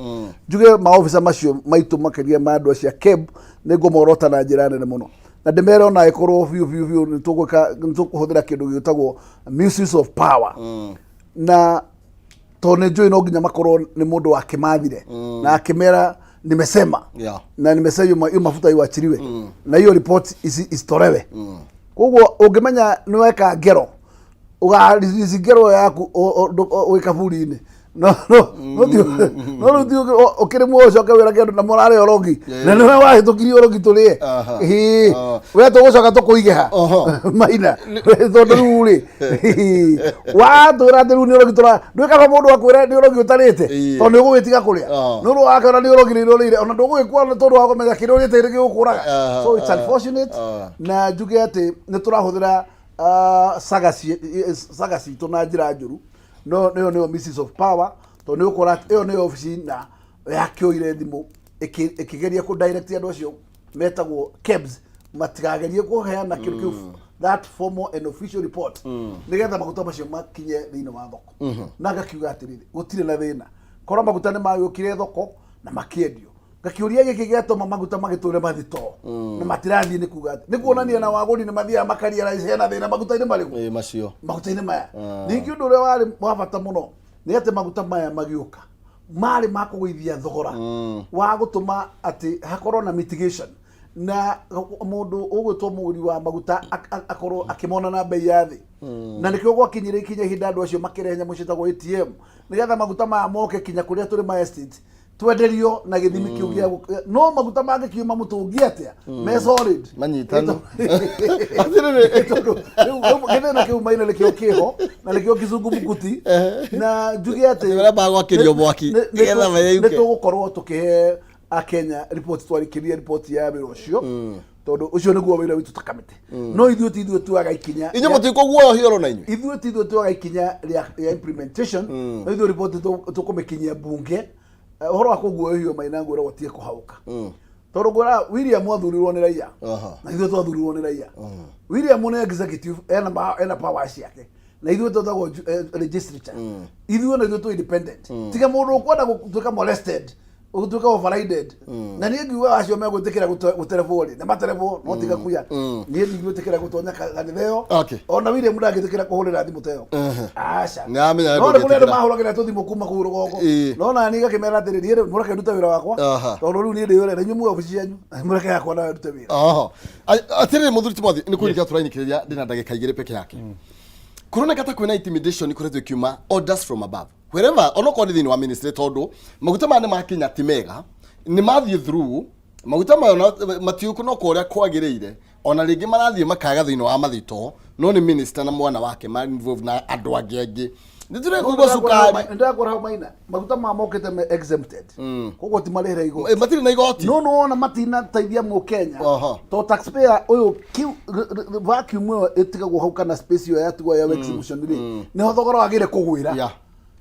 Njuge maofisa macio maitũ, makĩria ma andũ acio a KEB, nĩ ngũmorota na njĩra nene mũno na ndĩmere ona ĩkorwo biũ biũ biũ nĩ tũgwĩka, nĩ tũkũhũthĩra kĩndũ gĩtagwo misuse of power, na tondũ nĩ njũĩ no nginya makorwo nĩ mũndũ wakĩmathire na akĩmera nimesema na nimesema hiyo mafuta iwachiliwe na hiyo report isitolewe. Koguo ũngĩmenya nĩ weka ngero, ũgaririci ngero yaku wĩ kaburi-inĩ. No no no ti no rĩu ti ũkĩrĩ muoyo ũcoke wĩrage andũ na mũrarĩ ũrogi na nĩwe wahĩtũkirie ũrogi tũrĩe. Ĩĩ, we tũgũcoka tũkũige ha maina tondũ rĩu rĩ watwĩra atĩ rĩu nĩ ũrogi tũra ndwĩkaga mũndũ akwĩra nĩ ũrogi ũtarĩte tondũ nĩ ũgũgĩtiga kũrĩa nĩ ũndũ wakĩona nĩ ũrogi rĩrĩa ũrĩire ona ndũgũgĩkua nĩ tondũ wa kũmenya kĩrĩa ũrĩte nĩ gĩgũkũraga. So it's unfortunate na njuge atĩ nĩ tũrahũthĩra saga saga citũ na njĩra njũru. No nĩyo nĩyo misuse of power tondũ nĩ ũkora atĩ ĩyo nĩyo obici na yakĩoire thimũ ĩkĩgeria kũ direct andũ acio metagwo KEBS matikagerie kũheana kĩndũ kĩu that formal and official report nĩgetha maguta macio makinye thĩinĩ wa thoko. Na ngakiuga atĩrĩrĩ, gũtirĩ na thĩna korwo maguta nĩ magĩũkire thoko na makĩendio. Ngakĩũria gĩkĩ gĩatũma maguta magĩtũre mathitoo na matirathiĩ nĩ kuga atĩ nĩ kuonania na wagũri nĩ mathiaga makaria hena thĩna maguta-inĩ marĩkũ? Ĩĩ, macio. Maguta-inĩ maya. Ningĩ ũndũ ũrĩa warĩ wa bata mũno nĩ atĩ maguta maya magĩũka marĩ ma kũgũithia thogora wa gũtũma atĩ hakorwo na mitigation na mũndũ ũgwĩtwo mũgũri wa maguta akorwo akĩmona na bei ya thĩ. Na nĩkĩo gwakinyire ikinya ihinda andũ acio makĩrehe nyamũ ciĩtagwo ATM nĩgetha maguta maya moke kinya kũrĩa tũrĩ ma estate twenderio na gĩthimi kĩu gĩa no maguta mangĩkiuma mũtũngi atĩa me solid. Manyitanu. Tondũ rĩu gĩthĩna kĩu maina nĩkĩo kĩho na nĩkĩo kizungumkuti na njuge atĩ Atĩ ũrĩa gwakĩrio mwaki, nĩgetha mayeyũke. nĩ tũgũkorwo tũkĩhe akenya riboti twarĩkĩria riboti ya wĩra ũcio tondũ ũcio nĩguo wĩra witũ ta kamĩtĩ. No ithuĩ ti ithuĩ tuoyaga ikinya. Inyuĩ mũtikũguoyohio oro na inyuĩ. Ithuĩ ti ithuĩ tuoyaga ikinya rĩa implementation, no ithuĩ riboti tũkũmĩkinyia bunge. Ũhoro wa kũguoyohio maina ngwĩra gũtirĩ kũhaũka tondũ ngwĩra William athurirwo nĩ raia na ithuĩ twathurirwo nĩ raia. William nĩ executive ena power ciake na ithuĩ twĩtagwo legislature. Ithuĩ na ithuĩ twĩ independent tiga mũndũ ũkwenda gũtuĩka molested, gũtuĩka overrided. Na niĩ ngiuga acio megwĩtĩkĩra gũterebwo rĩ nĩ materebwo no tiga kuya niĩ ndigwĩtĩkĩra gũtonya kanitha ĩyo. Ona William ndangĩtĩkĩra kũhũrĩra thimũ ta ĩyo, aca. Nĩamenya No nĩ kũrĩ andũ ndũngĩtĩkĩra. mahũragĩra tũthimũ kuma kũu rũgongo. No na niĩ ngakĩmera atĩrĩ, niĩ rĩu mũreke ndute wĩra wakwa tondũ rĩu niĩ ndĩ wĩra na inyuĩ muoe obici cianyu mũreke yakwa nayo ndute wĩra. Oho. Atĩrĩrĩ mũthuri Timothy nĩ kũnyita tũrainĩkĩrĩria ndĩna ndagĩka 2 peke yake. Kũroneka ta kwĩna intimidation ikoretwo ikiuma orders from above wherever onokorwo nĩ thĩinĩ wa ministry tondũ maguta maya nĩ makinya ti mega nĩ mathiĩ through maguta maya matiũkũ no ũrĩa kwagĩrĩire ona rĩngĩ marathiĩ makaga thĩinĩ wa mathito no nĩ minister na mwana wake ma involved na andũ angĩ angĩ nĩ tũrekũigua cukari. Nĩndakora hau maina maguta maya mokĩte me exempted koguo ti marĩhĩra igoti. Matirĩ na igoti. No nĩwona matinateithia mũkenya to taxpayer ũyũ kiu vacuum ĩyo ĩtigagwo hau kana space ĩyo yatigwo ya exemption rĩ nĩho thogora wagĩrĩire kũgwĩra.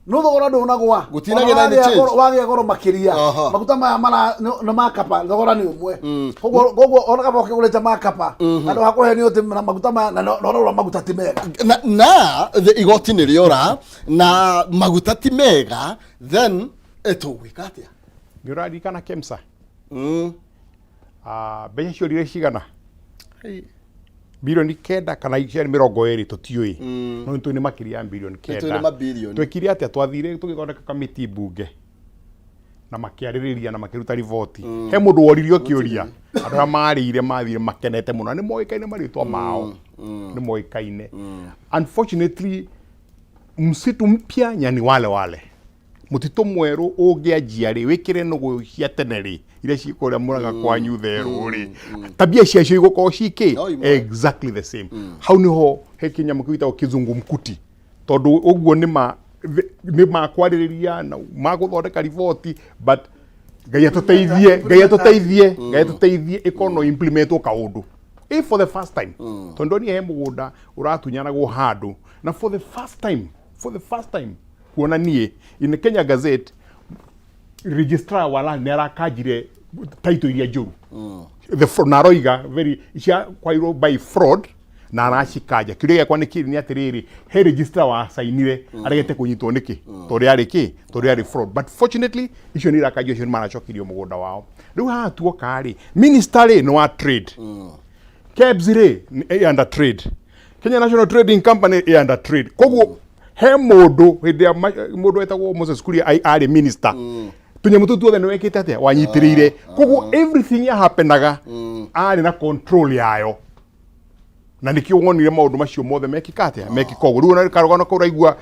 No thogora ndũnagwa. Gũtinagĩa na any change. Wagĩa goro makĩria. Maguta maya mara nĩ makapa thogora nĩ ũmwe. Koguo ona kaba ũkĩgũrĩte makapa handũ ha kũhenio atĩ na maguta maya na no maguta ti mega. Na igoti nĩ rĩora na maguta ti mega then tũgwĩka atĩa? Nĩ ũraririkana KEMSA? Mbeca ciorire cigana? Bilioni 9 kana ciarĩ 20 tũtiũĩ, no nĩ tũĩ nĩ makĩria ya bilioni Nĩ tũĩ kenda. nĩ mabilioni. Twekire atĩa? Twathire tũgĩthondeka kamĩtĩ mbunge na makĩarĩrĩria na makĩruta riboti. He mũndũ woririo kĩũria? Andũ arĩa marĩire mathire makenete mũno na nĩ moĩkaine marĩtwa mao nĩ moĩkaine. Unfortunately, msitu mpya nyani wale wale. Mũtitũ mwerũ ũngĩanjia rĩ wĩkĩre nũgũ cia tene rĩ iria ciĩ kũrĩa mũraga kwanyu therũ rĩ tabia ciacio igũkorwo cikĩ No imwe. exactly the same. Hau niho he kĩnyamũ kĩu gĩtagwo kizungumkuti tondũ ũguo nĩ ma nĩ makwarĩrĩria na magũthondeka riboti but Ngai atũteithie, Ngai atũteithie, Ngai atũteithie ĩkorwo no implementwo kaũndũ if for the first time tondũ ndonire he mũgũnda ũratunyanagwo handũ na for the first time, for the first time kuona niĩ in Kenya Gazette registrar wa land nĩ arakanjire title iria njũru the fraud, na aroiga very cia kwairwo by fraud na aracikanja. Kĩũria gĩakwa nĩ kĩrĩ nĩ atĩrĩrĩ, he registrar wa sainire aregete kũnyitwo nĩkĩ tondũ yarĩ kĩ tondũ yarĩ fraud? But fortunately icio nĩ irakanjio, icio nĩ maracokirio mũgũnda wao. Rĩu haha tuoka rĩ, minister rĩ nĩ wa trade, KEBS rĩ nĩ ĩ under trade, Kenya National Trading Company ĩ under trade. Koguo he mũndũ hĩndĩ ya mũndũ wetagwo Moses Kuria arĩ minister tũnyamũ tũu tuothe nĩ wekĩte atĩa wanyitĩrĩire. Koguo everything yahapenaga arĩ na control yayo na nĩkĩo wonire maũndũ macio mothe mekĩka atĩa mekĩka ũguo. Rĩu ona karũgano kau ũraigua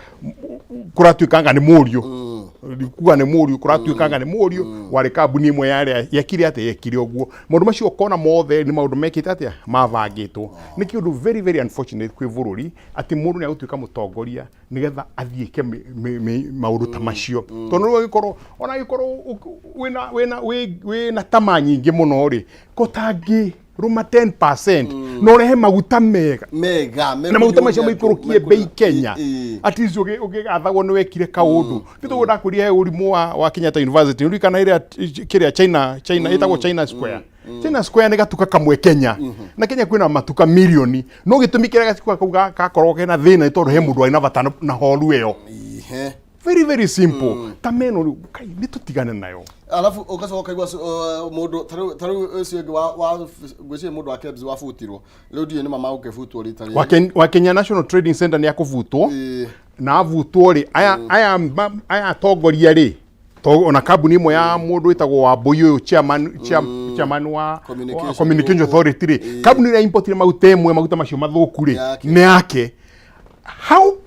kũratuĩka anga nĩ mũriũ. Kuga nĩ mũriũ, kũratuĩkanga nĩ mũriũ warĩ kambuni ĩmwe yarĩa yekire atĩa, yekire ũguo. Maũndũ macio ũkona mothe nĩ maũndũ mekĩte atĩa, mabangĩtwo. Nĩ kĩũndũ very very unfortunate kwĩ bũrũri atĩ mũndũ nĩ agũtuĩka mũtongoria nĩgetha athiĩ eke maũndũ ta macio, tondũ rĩu angĩkorwo ona angĩkorwo wĩna wĩna wĩna tamaa nyingĩ mũno rĩ, ko tangĩ rũma 10% na ũrehe maguta mega mega na maguta macio maikũrũkie bei Kenya, at least ũgĩgathagwo nĩ wekire kaũndũ. Nĩ tondũ ndakwĩrire he ũrimũ wa Kenyatta University, ũririkana ĩrĩa kĩrĩa China ĩtagwo China Square. China Square nĩ gatuka kamwe Kenya, na Kenya kwĩna matuka mirioni, no gĩtũmi kĩrĩa gatuka kau gakoragwo kena thĩna nĩ tondũ he mũndũ warĩ na bata na horu ĩyo. Very very simple. Ta meno rĩu kai nĩ tũtigane nayo. Alafu ugacoka ukaigua mundu tariu ucio ungi wa ngwiciria mundu wa KEBS wabutirwo riu ndiũĩ nĩ ma magũkĩbutwo rita rĩrĩ. Wa Kenya National Trading Center nĩ akũbutwo, na abutwo rĩ, aya atongoria rĩ, to ona kambuni ĩmwe ya mũndũ wĩtagwo Wambui ũyũ chairman, chairman wa Communication wa Communication Authority rĩ, kambuni ĩrĩa importire maguta ĩmwe, maguta macio mathũku rĩ, nĩ yake. How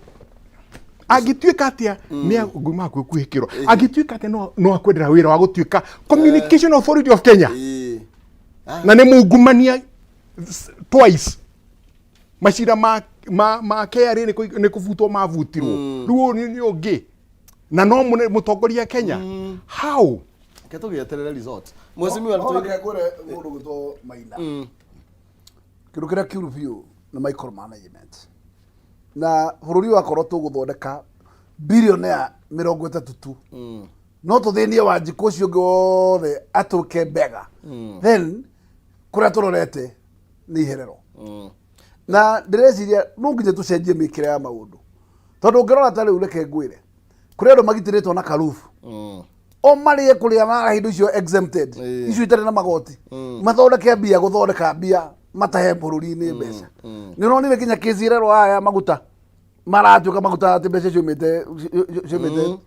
angĩtuĩka atĩa nĩ nguma kwĩkuhĩkĩrwo, angĩtuĩka atĩa no akwendera wĩra wa gũtuĩka Communication Authority of Kenya, na nĩ mungumania twice, macira ma KRA nĩ kũbutwo mabutirwo, rĩu ũyũ nĩ ũngĩ na no mũtongoria Kenya, how? Reke tũgĩeterere result, mheshimiwa. No reke ngwĩre mũndũ gwĩtwo Maina, kĩndũ kĩrĩa kĩũru biũ nĩ micromanagement, na bũrũri wakorwo tũgũthondeka billionaire 30 tu, no tũthĩnie Wanjikũ ũcio ũngĩ wothe atũke mbega, then kũrĩa tũrorete nĩ iherero. Na ndĩreciria no nginya tũcenjie mĩkĩre ya maũndũ, tondũ ũngĩrora ta rĩu, reke ngwĩre, kũrĩ andũ magitĩrĩtwo na karubu o marĩe kũrĩa marahe indo icio exempted, icio itarĩ na magoti, mathondeke mbia, gũthondeka mbia matahe bũrũri-inĩ mbeca. Nĩ ũronire nginya kĩci ĩrerwo haha ya maguta, maratuĩka maguta atĩ mbeca ciumĩte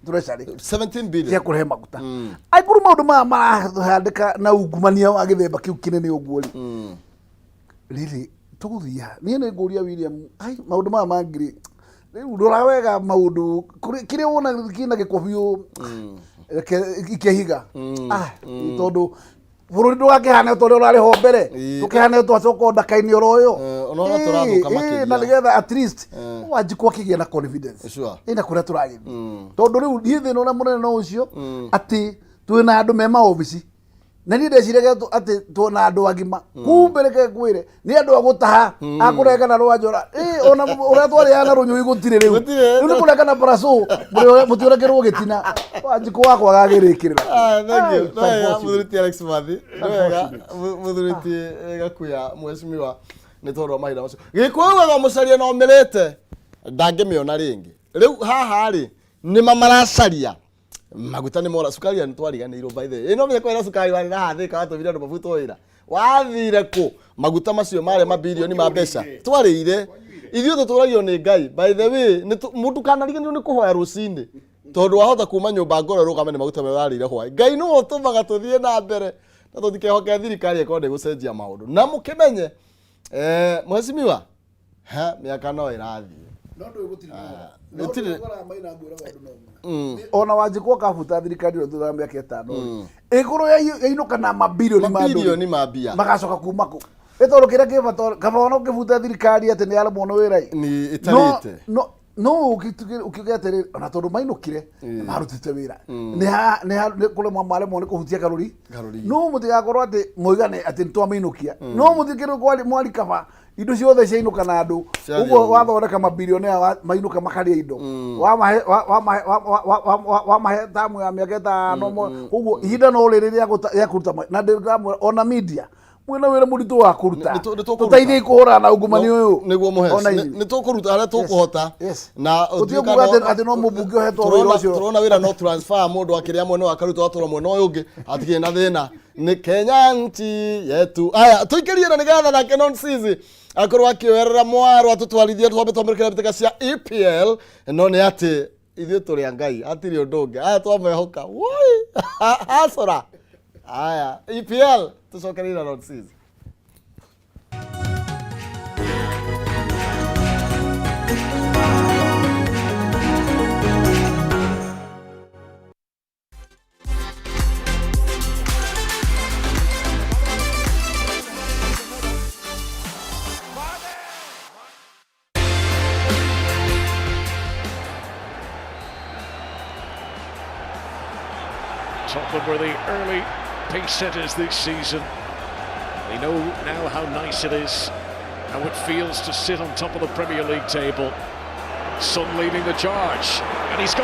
treasury 17 billion cia kũrehe maguta. Angĩkorwo maũndũ maya marahandĩka na ungumania wa gĩthemba kĩu kĩnene ũguo rĩ, rĩrĩ tũgũthiĩ ha? Niĩ nĩ ngũria William, ai maũndũ maya mangirĩ rĩu rora wega maũndũ kĩrĩa wona kĩna gĩko biũ, reke ikia ihiga. Ah, tondũ bũrũri ndũgakĩhane ta ũrĩa ũrarĩ ho mbere, tũkĩhane twacoka ndaka-inĩ oro ũyũ. Ona ũrĩa tũrathũka makĩria. Na nĩgetha at least Wanjikũ akĩgĩa na confidence ĩna kũrĩa tũragĩthiĩ, tondũ rĩu niĩ thĩna ũrĩa mũnene no ũcio atĩ twĩna andũ me maobici, na niĩ ndeciragia atĩ tuona andũ agima, kumbe reke ngwĩre nĩ andũ a gũtaha, a kũrengana rwa njora. Ĩ, ona ũrĩa twarĩaga na rũnyũi gũtirĩ rĩu. Gũtirĩ. Rĩu nĩ kũrengana braco, mũtionekerwo gĩtina. Wanjikũ wakwa agagĩrĩkĩrĩra. Ah, thank you. Ai, Nĩ wega, unfortunate. mũthuri ti Alex Mathi. Nĩ wega, mũthuri ti Gakuya mheshimiwa, nĩ tondũ wa mahinda macio. Gĩkũyũ wega mũcaria na ũmĩrĩte ndangĩmĩona rĩngĩ. Rĩu haha rĩ, nĩma maracaria maguta nĩ mora, cukari nĩ twariganĩirwo, by the way. Ĩno menya kwĩra cukari warĩ na hathĩka watũmire andũ mabutwo wĩra. Wathire kũ? Maguta macio marĩ mabilioni ma mbeca. Twarĩire. Ithuĩ tũtũragio nĩ Ngai. By the way, nĩ mũndũ kanariganĩrwo nĩ kũhoya rũcinĩ, tondũ wahota kuma nyũmba ngoro ĩrũgame nĩ maguta marĩa ũrarĩire hwaĩ. Ngai nĩwe ũtũmaga tũthiĩ na mbere, na tũtikehoke thirikari ĩkorwo ndĩgũcenjia maũndũ. Na mũkĩmenye, mheshimiwa, ha mĩaka no ĩrathiĩ. No ndũĩ gũtirĩ na ũhoro. No Gũtirĩ. ndũĩ ũkoraga Maina ngwĩra ũndũ no ũmwe. Ona Wanjikũ akabuta thirikari ĩyo thutha wa mĩaka 5 rĩ, ĩgũrũ yainũka na mabilioni ma andũ rĩ, Mabilioni ma mbia. magacoka kuma kũ? Ĩ tondũ kĩrĩa kĩ bata, kaba ona ũkĩbuta thirikari atĩ nĩ yaremwo nĩ wĩra ĩ. Nĩ ĩtarĩte. No ũkiuge atĩrĩrĩ, ona tondũ mainũkire nĩ marutĩte wĩra, nĩ kũremwo maremwo nĩ kũhutia karũri. Karũri. No mũtigakorwo atĩ moigane atĩ nĩ twamĩinũkia, no mũtikĩrĩ mwarikaba indo ciothe ciainũka na andũ. Ciathiĩ ũguo ũguo. Wathondeka mabilionea mainũka makarĩa indo, wamahe wamahe tamu ya mĩaka 5, koguo ihinda no rĩrĩ rĩa kũruta na ndĩramwĩra ona media mwĩna wĩra mũritũ wa kũruta. Nĩ tũkũruta. Tũteithiei kũhũrana na ungumania ũyũ. Nĩguo mũhes Ona ithuĩ. Nĩ tũkũruta harĩa tũkũhota. Na Gũtirĩ ũtuĩka kuga atĩ no mũmbunge ũhetwo wĩra ũcio. Tũrona wĩra no transfer, mũndũ akĩrĩa mwena ũyũ akarutwo atwarwo mwena ũyũ ũngĩ, hatikĩrĩ na thĩna. Nĩ Kenya nchi yetu. Aya, tũikĩrie na nĩgetha nake Non Sisi akorwo akĩoerera mwaro atũtwarithie, twambe twamũrĩkĩra mbĩtĩka cia EPL. No nĩ atĩ ithuĩ tũrĩ a Ngai, hatirĩ ũndũ ũngĩ. Aya, twamwehoka woi hacora. Aya, EPL tũcokereire na Non Sisi. Tottenham were the early pace setters this season. They know now how nice it is, how it feels to sit on top of the Premier League table. Son leading the charge, and he's got.